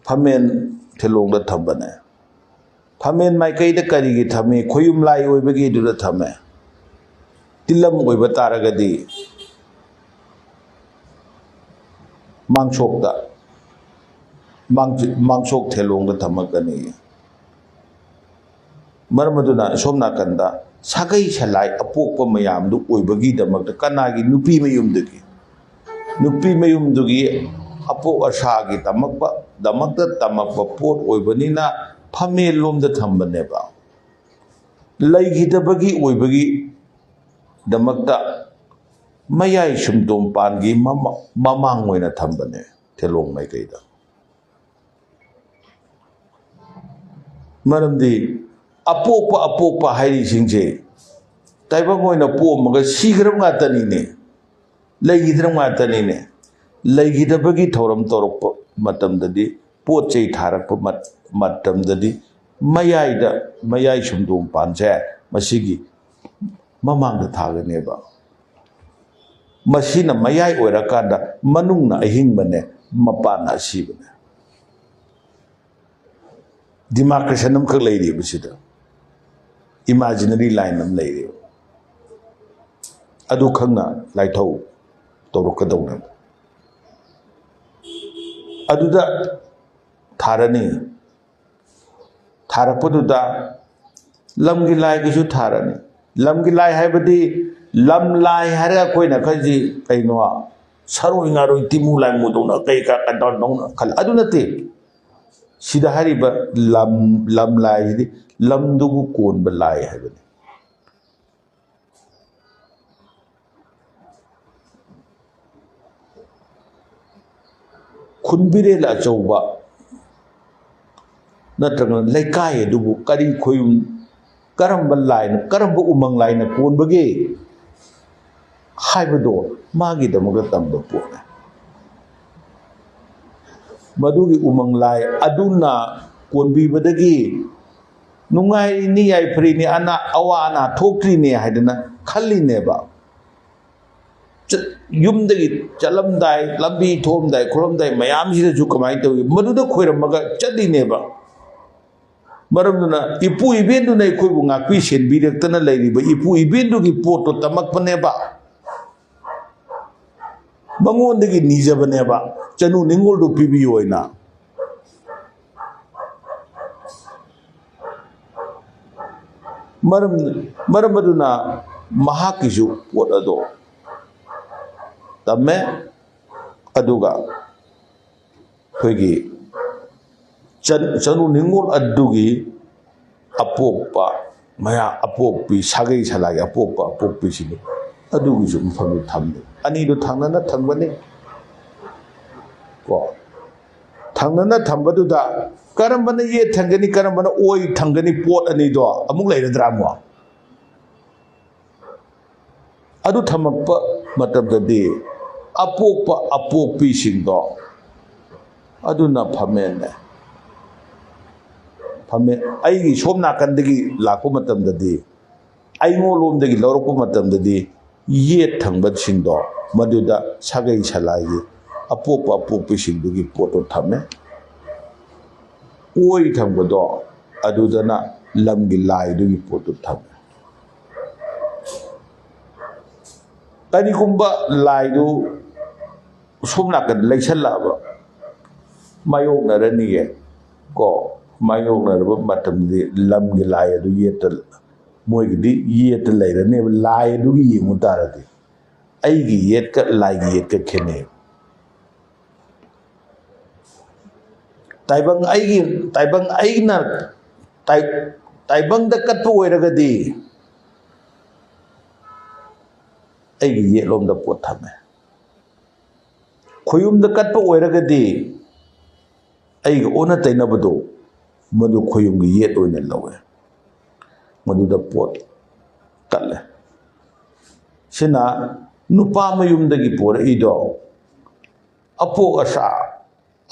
ꯐꯝꯃꯦꯟ ꯊꯦꯂꯣꯡꯗ ꯊꯝꯕꯅꯦ꯫ ꯐꯝꯃꯦꯟ ꯃꯥꯏꯀꯩꯗ ꯀꯔꯤꯒꯤ ꯊꯝꯃꯤ? ꯈꯣꯌꯨꯝ ꯂꯥꯏ ꯑꯣꯏꯕꯒꯤꯗꯨꯗ ꯊꯝꯃꯦ꯫ ꯇꯤꯜꯂꯝ ꯑꯣꯏꯕ ꯇꯥꯔꯒꯗꯤ ꯃꯥꯡꯁꯣꯛꯇ, ꯃꯥꯡ-, ꯃꯥꯡꯁꯣꯛ ꯊꯦꯂꯣꯡꯗ ꯊꯝꯃꯛꯀꯅꯤ꯫ ꯃꯔꯝ ꯑꯗꯨꯅ ꯁꯣꯝ ꯅꯥꯀꯟꯗ ꯁꯥꯒꯩ ꯁꯂꯥꯏ ꯑꯄꯣꯛꯄ ꯃꯌꯥꯝꯗꯨ ꯑꯣꯏꯕꯒꯤꯗꯃꯛꯇ ꯀꯅꯥꯒꯤ? ꯅꯨꯄꯤ ꯃꯌꯨꯝꯗꯨꯒꯤ, ꯅꯨꯄꯤ ꯃꯌꯨꯝꯗꯨꯒꯤ ꯑꯄꯣꯛ ꯑꯁꯥꯒꯤ ꯇꯝꯃꯛꯄ, ꯗꯃꯛꯇ ꯇꯝꯃꯛꯄ ꯄꯣꯠ ꯑꯣꯏꯕꯅꯤꯅ ꯐꯝꯃꯦꯟꯂꯣꯝꯗ ꯊꯝꯕꯅꯦꯕ꯫ ꯂꯩꯈꯤꯗꯕꯒꯤ ꯑꯣꯏꯕꯒꯤ ꯗꯃꯛꯇ ꯃꯌꯥꯏ ꯁꯨꯝꯇꯣꯝ ꯄꯥꯟꯒꯤ ꯃꯃ-, ꯃꯃꯥꯡ ꯑꯣꯏꯅ ꯊꯝꯕꯅꯦ ꯊꯦꯂꯣꯡ ꯃꯥꯏꯀꯩꯗ꯫ ꯃꯔꯝꯗꯤ ꯑꯄꯣꯛꯄ ꯑꯄꯣꯛꯄ ꯍꯥꯏꯔꯤꯁꯤꯡꯁꯦ ꯇꯥꯏꯕꯪ ꯑꯣꯏꯅ ꯄꯣꯛꯑꯝꯃꯒ ꯁꯤꯈ꯭ꯔꯕ ꯉꯥꯛꯇꯅꯤꯅꯦ, ꯂꯩꯈꯤꯗ꯭ꯔꯕ ꯉꯥꯛꯇꯅꯤꯅꯦ꯫ ꯂꯩꯈꯤꯗꯕꯒꯤ ꯊꯧꯔꯝ ꯇꯧꯔꯛꯄ ꯃꯇꯝꯗꯗꯤ, ꯄꯣꯠ ꯆꯩ ꯊꯥꯔꯛꯄ ꯃꯠ-, ꯃꯇꯝꯗꯗꯤ ꯃꯌꯥꯏꯗ, ꯃꯌꯥꯏ ꯁꯨꯝꯗꯣꯡ ꯄꯥꯟꯁꯦ ꯃꯁꯤꯒꯤ ꯃꯃꯥꯡꯗ ꯊꯥꯒꯅꯦꯕ꯫ ꯃꯁꯤꯅ ꯃꯌꯥꯏ ꯑꯣꯏꯔꯀꯥꯟꯗ ꯃꯅꯨꯡꯅ ꯑꯍꯤꯡꯕꯅꯦ, ꯃꯄꯥꯟꯅ ꯑꯁꯤꯕꯅꯦ꯫ Demarcation ꯑꯃꯈꯛ ꯂꯩꯔꯤꯕꯁꯤꯗ, imaginary line ꯑꯃ ꯂꯩꯔꯤꯕ꯫ ꯑꯗꯨ ꯈꯪꯅ ꯂꯥꯏꯊꯧ ꯇꯧꯔꯛꯀꯗꯧꯅꯦꯕ꯫ ꯑꯗꯨꯗ ꯊꯥꯔꯅꯤ꯫ ꯊꯥꯔꯛꯄꯗꯨꯗ ꯂꯝꯒꯤ ꯂꯥꯏꯒꯤꯁꯨ ꯊꯥꯔꯅꯤ꯫ ꯂꯝꯒꯤ ꯂꯥꯏ ꯍꯥꯏꯕꯗꯤ, ꯂꯝ ꯂꯥꯏ ꯍꯥꯏꯔꯒ ꯑꯩꯈꯣꯏꯅ ꯈꯜꯂꯤꯁꯤ ꯀꯩꯅꯣ, ꯁꯔꯣꯏ ꯉꯥꯔꯣꯏ ꯇꯤꯃꯨ ꯂꯥꯏꯃꯨꯗꯧꯅ ꯀꯩ ꯀꯥ ꯀꯩ ꯇꯧꯗꯧꯅ ꯈꯜꯂꯤ꯫ ꯑꯗꯨ ꯅꯠꯇꯦ꯫ ꯁꯤꯗ ꯍꯥꯏꯔꯤꯕ ꯂꯝ, ꯂꯝ ꯂꯥꯏꯁꯤꯗꯤ ꯂꯝꯗꯨꯕꯨ ꯀꯣꯟꯕ ꯂꯥꯏ ꯍꯥꯏꯕꯅꯤ꯫ ꯈꯨꯟꯕꯤꯔꯦꯜ ꯑꯆꯧꯕ ꯅꯠꯇ꯭ꯔꯒꯅ ꯂꯩꯀꯥꯏ ꯑꯗꯨꯕꯨ ꯀꯔꯤ ꯈꯣꯌꯨꯝ, ꯀꯔꯝꯕ ꯂꯥꯏꯅ, ꯀꯔꯝꯕ ꯎꯃꯪ ꯂꯥꯏꯅ ꯀꯣꯟꯕꯒꯦ ꯍꯥꯏꯕꯗꯣ ꯃꯥꯒꯤꯗꯃꯛꯇ ꯇꯝꯕ ꯄꯣꯠꯅꯤ꯫ ꯃꯗꯨꯒꯤ ꯎꯃꯪ ꯂꯥꯏ ꯑꯗꯨꯅ ꯀꯣꯟꯕꯤꯕꯗꯒꯤ ꯅꯨꯡꯉꯥꯏꯔꯤꯅꯤ, ꯌꯥꯏꯐꯔꯤꯅꯤ, ꯑꯅꯥ, ꯑꯋꯥ ꯑꯅꯥ ꯊꯣꯛꯇ꯭ꯔꯤꯅꯦ ꯍꯥꯏꯗꯅ ꯈꯜꯂꯤꯅꯦꯕ꯫ ꯆꯠ-, ꯌꯨꯝꯗꯒꯤ ꯆꯠꯂꯝꯗꯥꯏ, ꯂꯝꯕꯤ ꯊꯣꯛꯑꯝꯗꯥꯏ ꯈꯣꯠꯂꯝꯗꯥꯏ ꯃꯌꯥꯝꯁꯤꯗꯁꯨ ꯀꯃꯥꯏꯅ ꯇꯧꯏ? ꯃꯗꯨꯗ ꯈꯣꯏꯔꯝꯃꯒ ꯆꯠꯂꯤꯅꯦꯕ꯫ ꯃꯔꯝꯗꯨꯅ ꯏꯄꯨ ꯏꯕꯦꯟꯗꯨꯅ ꯑꯩꯈꯣꯏꯕꯨ ꯉꯥꯛꯄꯤ ꯁꯦꯟꯕꯤꯔꯛꯇꯅ ꯂꯩꯔꯤꯕ ꯏꯄꯨ ꯏꯕꯦꯟꯗꯨꯒꯤ ꯄꯣꯠꯇꯣ ꯇꯝꯃꯛꯄꯅꯦꯕ꯫ ꯃꯉꯣꯟꯗꯒꯤ ꯅꯤꯖꯕꯅꯦꯕ, ꯆꯅꯨ ꯅꯤꯉꯣꯜꯗꯨ ꯄꯤꯕꯤꯌꯨ ꯍꯥꯏꯅ꯫ ꯃꯔꯝ, ꯃꯔꯝ ꯑꯗꯨꯅ ꯃꯍꯥꯛꯀꯤꯁꯨ ꯄꯣꯠ ꯑꯗꯣ ꯇꯝꯃꯦ꯫ ꯑꯗꯨꯒ ꯑꯩꯈꯣꯏꯒꯤ ꯆꯟ-, ꯆꯅꯨ ꯅꯤꯉꯣꯜ ꯑꯗꯨꯒꯤ ꯑꯄꯣꯛꯄ, ꯃꯌꯥ ꯑꯄꯣꯛꯄꯤ, ꯁꯥꯒꯩ ꯁꯂꯥꯒꯤ ꯑꯄꯣꯛꯄ ꯑꯄꯣꯛꯄꯤꯁꯤꯡꯗꯣ ꯑꯗꯨꯒꯤꯁꯨ ꯃꯐꯝꯗꯨ ꯊꯝꯃꯤ꯫ ꯑꯅꯤꯗꯨ ꯊꯪꯅꯅ ꯊꯝꯒꯅꯤ꯫ ꯀꯣ? ꯊꯪꯅꯅ ꯊꯝꯕꯗꯨꯗ ꯀꯔꯝꯕꯅ ꯌꯦꯠ ꯊꯪꯒꯅꯤ, ꯀꯔꯝꯕꯅ ꯑꯣꯏ ꯊꯪꯒꯅꯤ, ꯄꯣꯠ ꯑꯅꯤꯗꯣ ꯑꯃꯨꯛ ꯂꯩꯔꯗ꯭ꯔꯥ ꯑꯃꯨꯛ? ꯑꯗꯨ ꯊꯝꯃꯛꯄ ꯃꯇꯝꯗꯗꯤ ꯑꯄꯣꯛꯄ ꯑꯄꯣꯛꯄꯤꯁꯤꯡꯗꯣ ꯑꯗꯨꯅ ꯐꯝꯃꯦꯟꯅꯦ꯫ ꯐꯝꯃꯦꯟ, ꯑꯩꯒꯤ ꯁꯣꯝ ꯅꯥꯀꯟꯗꯒꯤ ꯂꯥꯛꯄ ꯃꯇꯝꯗꯗꯤ, ꯑꯩꯉꯣꯟꯂꯣꯝꯗꯒꯤ ꯂꯧꯔꯛꯄ ꯃꯇꯝꯗꯗꯤ ꯌꯦꯠ ꯊꯪꯕꯁꯤꯡꯗꯣ ꯃꯗꯨꯗ ꯁꯥꯒꯩ ꯁꯂꯥꯏꯒꯤ ꯑꯄꯣꯛꯄ ꯑꯄꯣꯛꯄꯤꯁꯤꯡꯗꯨꯒꯤ ꯄꯣꯠꯇꯣ ꯊꯝꯃꯦ꯫ ꯑꯣꯏ ꯊꯪꯕꯗꯣ ꯑꯗꯨꯗꯅ ꯂꯝꯒꯤ ꯂꯥꯏꯗꯨꯒꯤ ꯄꯣꯠꯇꯨ ꯊꯝꯃꯦ꯫ ꯀꯔꯤꯒꯨꯝꯕ ꯂꯥꯏꯗꯨ ꯁꯣꯝ ꯅꯥꯀꯟ ꯂꯩꯁꯜꯂꯛꯑꯕ, ꯃꯥꯌꯣꯛꯅꯔꯅꯤꯌꯦ ꯀꯣ꯫ ꯃꯥꯌꯣꯛꯅꯔꯕ ꯃꯇꯝꯗꯗꯤ ꯂꯝꯒꯤ ꯂꯥꯏ ꯑꯗꯨ ꯌꯦꯠꯇ, ꯃꯣꯏꯒꯤꯗꯤ ꯌꯦꯠꯇ ꯂꯩꯔꯅꯦꯕ꯫ ꯂꯥꯏ ꯑꯗꯨꯒꯤ ꯌꯦꯡꯉꯨ ꯇꯥꯔꯗꯤ ꯑꯩꯒꯤ ꯌꯦꯠꯀ ꯂꯥꯏꯒꯤ ꯌꯦꯠꯀ ꯈꯦꯠꯅꯩ꯫ ꯇꯥꯏꯕꯪ ꯑꯩꯒꯤ, ꯇꯥꯏꯕꯪ ꯑꯩꯅ, ꯇꯥꯏ-, ꯇꯥꯏꯕꯪꯗ ꯀꯠꯄ ꯑꯣꯏꯔꯒꯗꯤ ꯑꯩꯒꯤ ꯌꯦꯠꯂꯣꯝꯗ ꯄꯣꯠ ꯊꯝꯃꯦ꯫ ꯈꯣꯌꯨꯝꯗ ꯀꯠꯄ ꯑꯣꯏꯔꯒꯗꯤ ꯑꯩꯒ ꯑꯣꯟꯅ ꯇꯩꯅꯕꯗꯣ ꯃꯗꯨ ꯈꯣꯌꯨꯝꯒꯤ ꯌꯦꯠ ꯑꯣꯏꯅ ꯂꯧꯋꯦ꯫ ꯃꯗꯨꯗ ꯄꯣꯠ ꯀꯠꯂꯦ꯫ ꯁꯤꯅ ꯅꯨꯄꯥ ꯃꯌꯨꯝꯗꯒꯤ ꯄꯣꯔꯛꯏꯗꯣ ꯑꯄꯣꯛ ꯑꯁꯥ,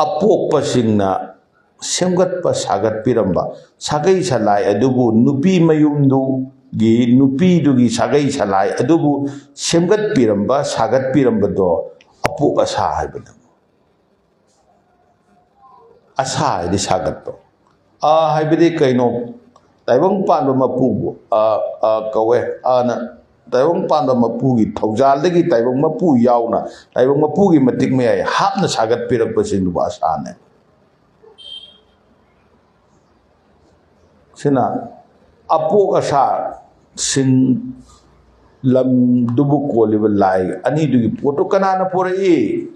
ꯑꯄꯣꯛꯄꯁꯤꯡꯅ ꯁꯦꯝꯒꯠꯄ ꯁꯥꯒꯠꯄꯤꯔꯝꯕ ꯁꯥꯒꯩ ꯁꯂꯥꯏ ꯑꯗꯨꯕꯨ, ꯅꯨꯄꯤ ꯃꯌꯨꯝꯗꯨꯒꯤ ꯅꯨꯄꯤꯗꯨꯒꯤ ꯁꯥꯒꯩ ꯁꯂꯥꯏ ꯑꯗꯨꯕꯨ ꯁꯦꯝꯒꯠꯄꯤꯔꯝꯕ ꯁꯥꯒꯠꯄꯤꯔꯝꯕꯗꯣ ꯑꯄꯣꯛ ꯑꯁꯥ ꯍꯥꯏꯕꯅꯤ꯫ ꯑꯁꯥ ꯍꯥꯏꯗꯤ ꯁꯥꯒꯠꯄ꯫ ꯑ ꯍꯥꯏꯕꯗꯤ ꯀꯩꯅꯣ? ꯇꯥꯏꯕꯪ ꯄꯥꯟꯕ ꯃꯄꯨꯕꯨ ꯑ, ꯑ ꯀꯧꯋꯦ꯫ ꯑꯅ ꯇꯥꯏꯕꯪ ꯄꯥꯟꯕ ꯃꯄꯨꯒꯤ ꯊꯧꯖꯥꯜꯗꯒꯤ ꯇꯥꯏꯕꯪ ꯃꯄꯨ ꯌꯥꯎꯅ ꯇꯥꯏꯕꯪ ꯃꯄꯨꯒꯤ ꯃꯇꯤꯛ ꯃꯌꯥꯏ ꯍꯥꯞꯅ ꯁꯥꯒꯠꯄꯤꯔꯛꯄꯁꯤꯡꯗꯨꯕꯨ ꯑꯁꯥꯅꯦ꯫ ꯁꯤꯅ ꯑꯄꯣꯛ ꯑꯁꯥꯁꯤꯡ, ꯂꯝꯗꯨꯕꯨ ꯀꯣꯜꯂꯤꯕ ꯂꯥꯏ ꯑꯅꯤꯗꯨꯒꯤ ꯄꯣꯠꯇꯨ ꯀꯅꯥꯅ ꯄꯣꯔꯛꯏ?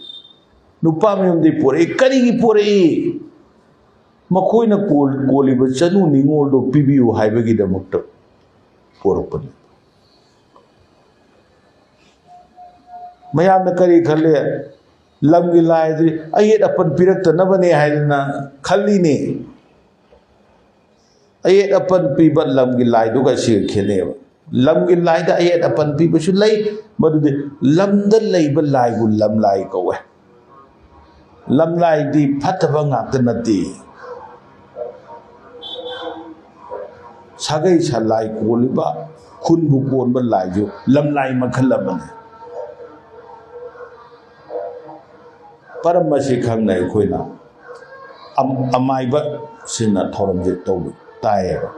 ꯅꯨꯄꯥ ꯃꯌꯨꯝꯗꯒꯤ ꯄꯣꯔꯛꯏ꯫ ꯀꯔꯤꯒꯤ ꯄꯣꯔꯛꯏ? ꯃꯈꯣꯏꯅ ꯀꯣꯜ-, ꯀꯣꯜꯂꯤꯕ ꯆꯅꯨ ꯅꯤꯉꯣꯜꯗꯣ ꯄꯤꯕꯤꯌꯨ ꯍꯥꯏꯕꯒꯤꯗꯃꯛꯇ ꯄꯣꯔꯛꯄꯅꯤ꯫ ꯃꯌꯥꯝꯅ ꯀꯔꯤ ꯈꯜꯂꯤ? ꯂꯝꯒꯤ ꯂꯥꯏꯗꯤ ꯑꯌꯦꯠ ꯑꯄꯟ ꯄꯤꯔꯛꯇꯅꯕꯅꯦ ꯍꯥꯏꯗꯅ ꯈꯜꯂꯤꯅꯦ꯫ ꯑꯌꯦꯠ ꯑꯄꯟ ꯄꯤꯕ ꯂꯝꯒꯤ ꯂꯥꯏꯗꯨꯒ ꯑꯁꯤꯒ ꯈꯦꯠꯅꯩꯕ꯫ ꯂꯝꯒꯤ ꯂꯥꯏꯗ ꯑꯌꯦꯠ ꯑꯄꯟ ꯄꯤꯕꯁꯨ ꯂꯩ, ꯃꯗꯨꯗꯤ ꯂꯝꯗ ꯂꯩꯕ ꯂꯥꯏꯕꯨ ꯂꯝꯂꯥꯏ ꯀꯧꯋꯦ꯫ ꯂꯝꯂꯥꯏꯗꯤ ꯐꯠꯇꯕ ꯉꯥꯛꯇ ꯅꯠꯇꯦ꯫ ꯁꯥꯒꯩ ꯁꯂꯥꯏ ꯀꯣꯜꯂꯤꯕ ꯈꯨꯟꯕꯨ ꯀꯣꯟꯕ ꯂꯥꯏꯁꯨ ꯂꯝꯂꯥꯏ ꯃꯈꯜ ꯑꯃꯅꯤ꯫ ꯄꯔꯝ ꯑꯁꯤ ꯈꯪꯅ ꯑꯩꯈꯣꯏꯅ ꯑꯝ-, ꯑꯃꯥꯏꯕꯁꯤꯡꯅ ꯊꯧꯔꯝꯁꯦ ꯇꯧꯕ ꯇꯥꯏꯌꯦꯕ꯫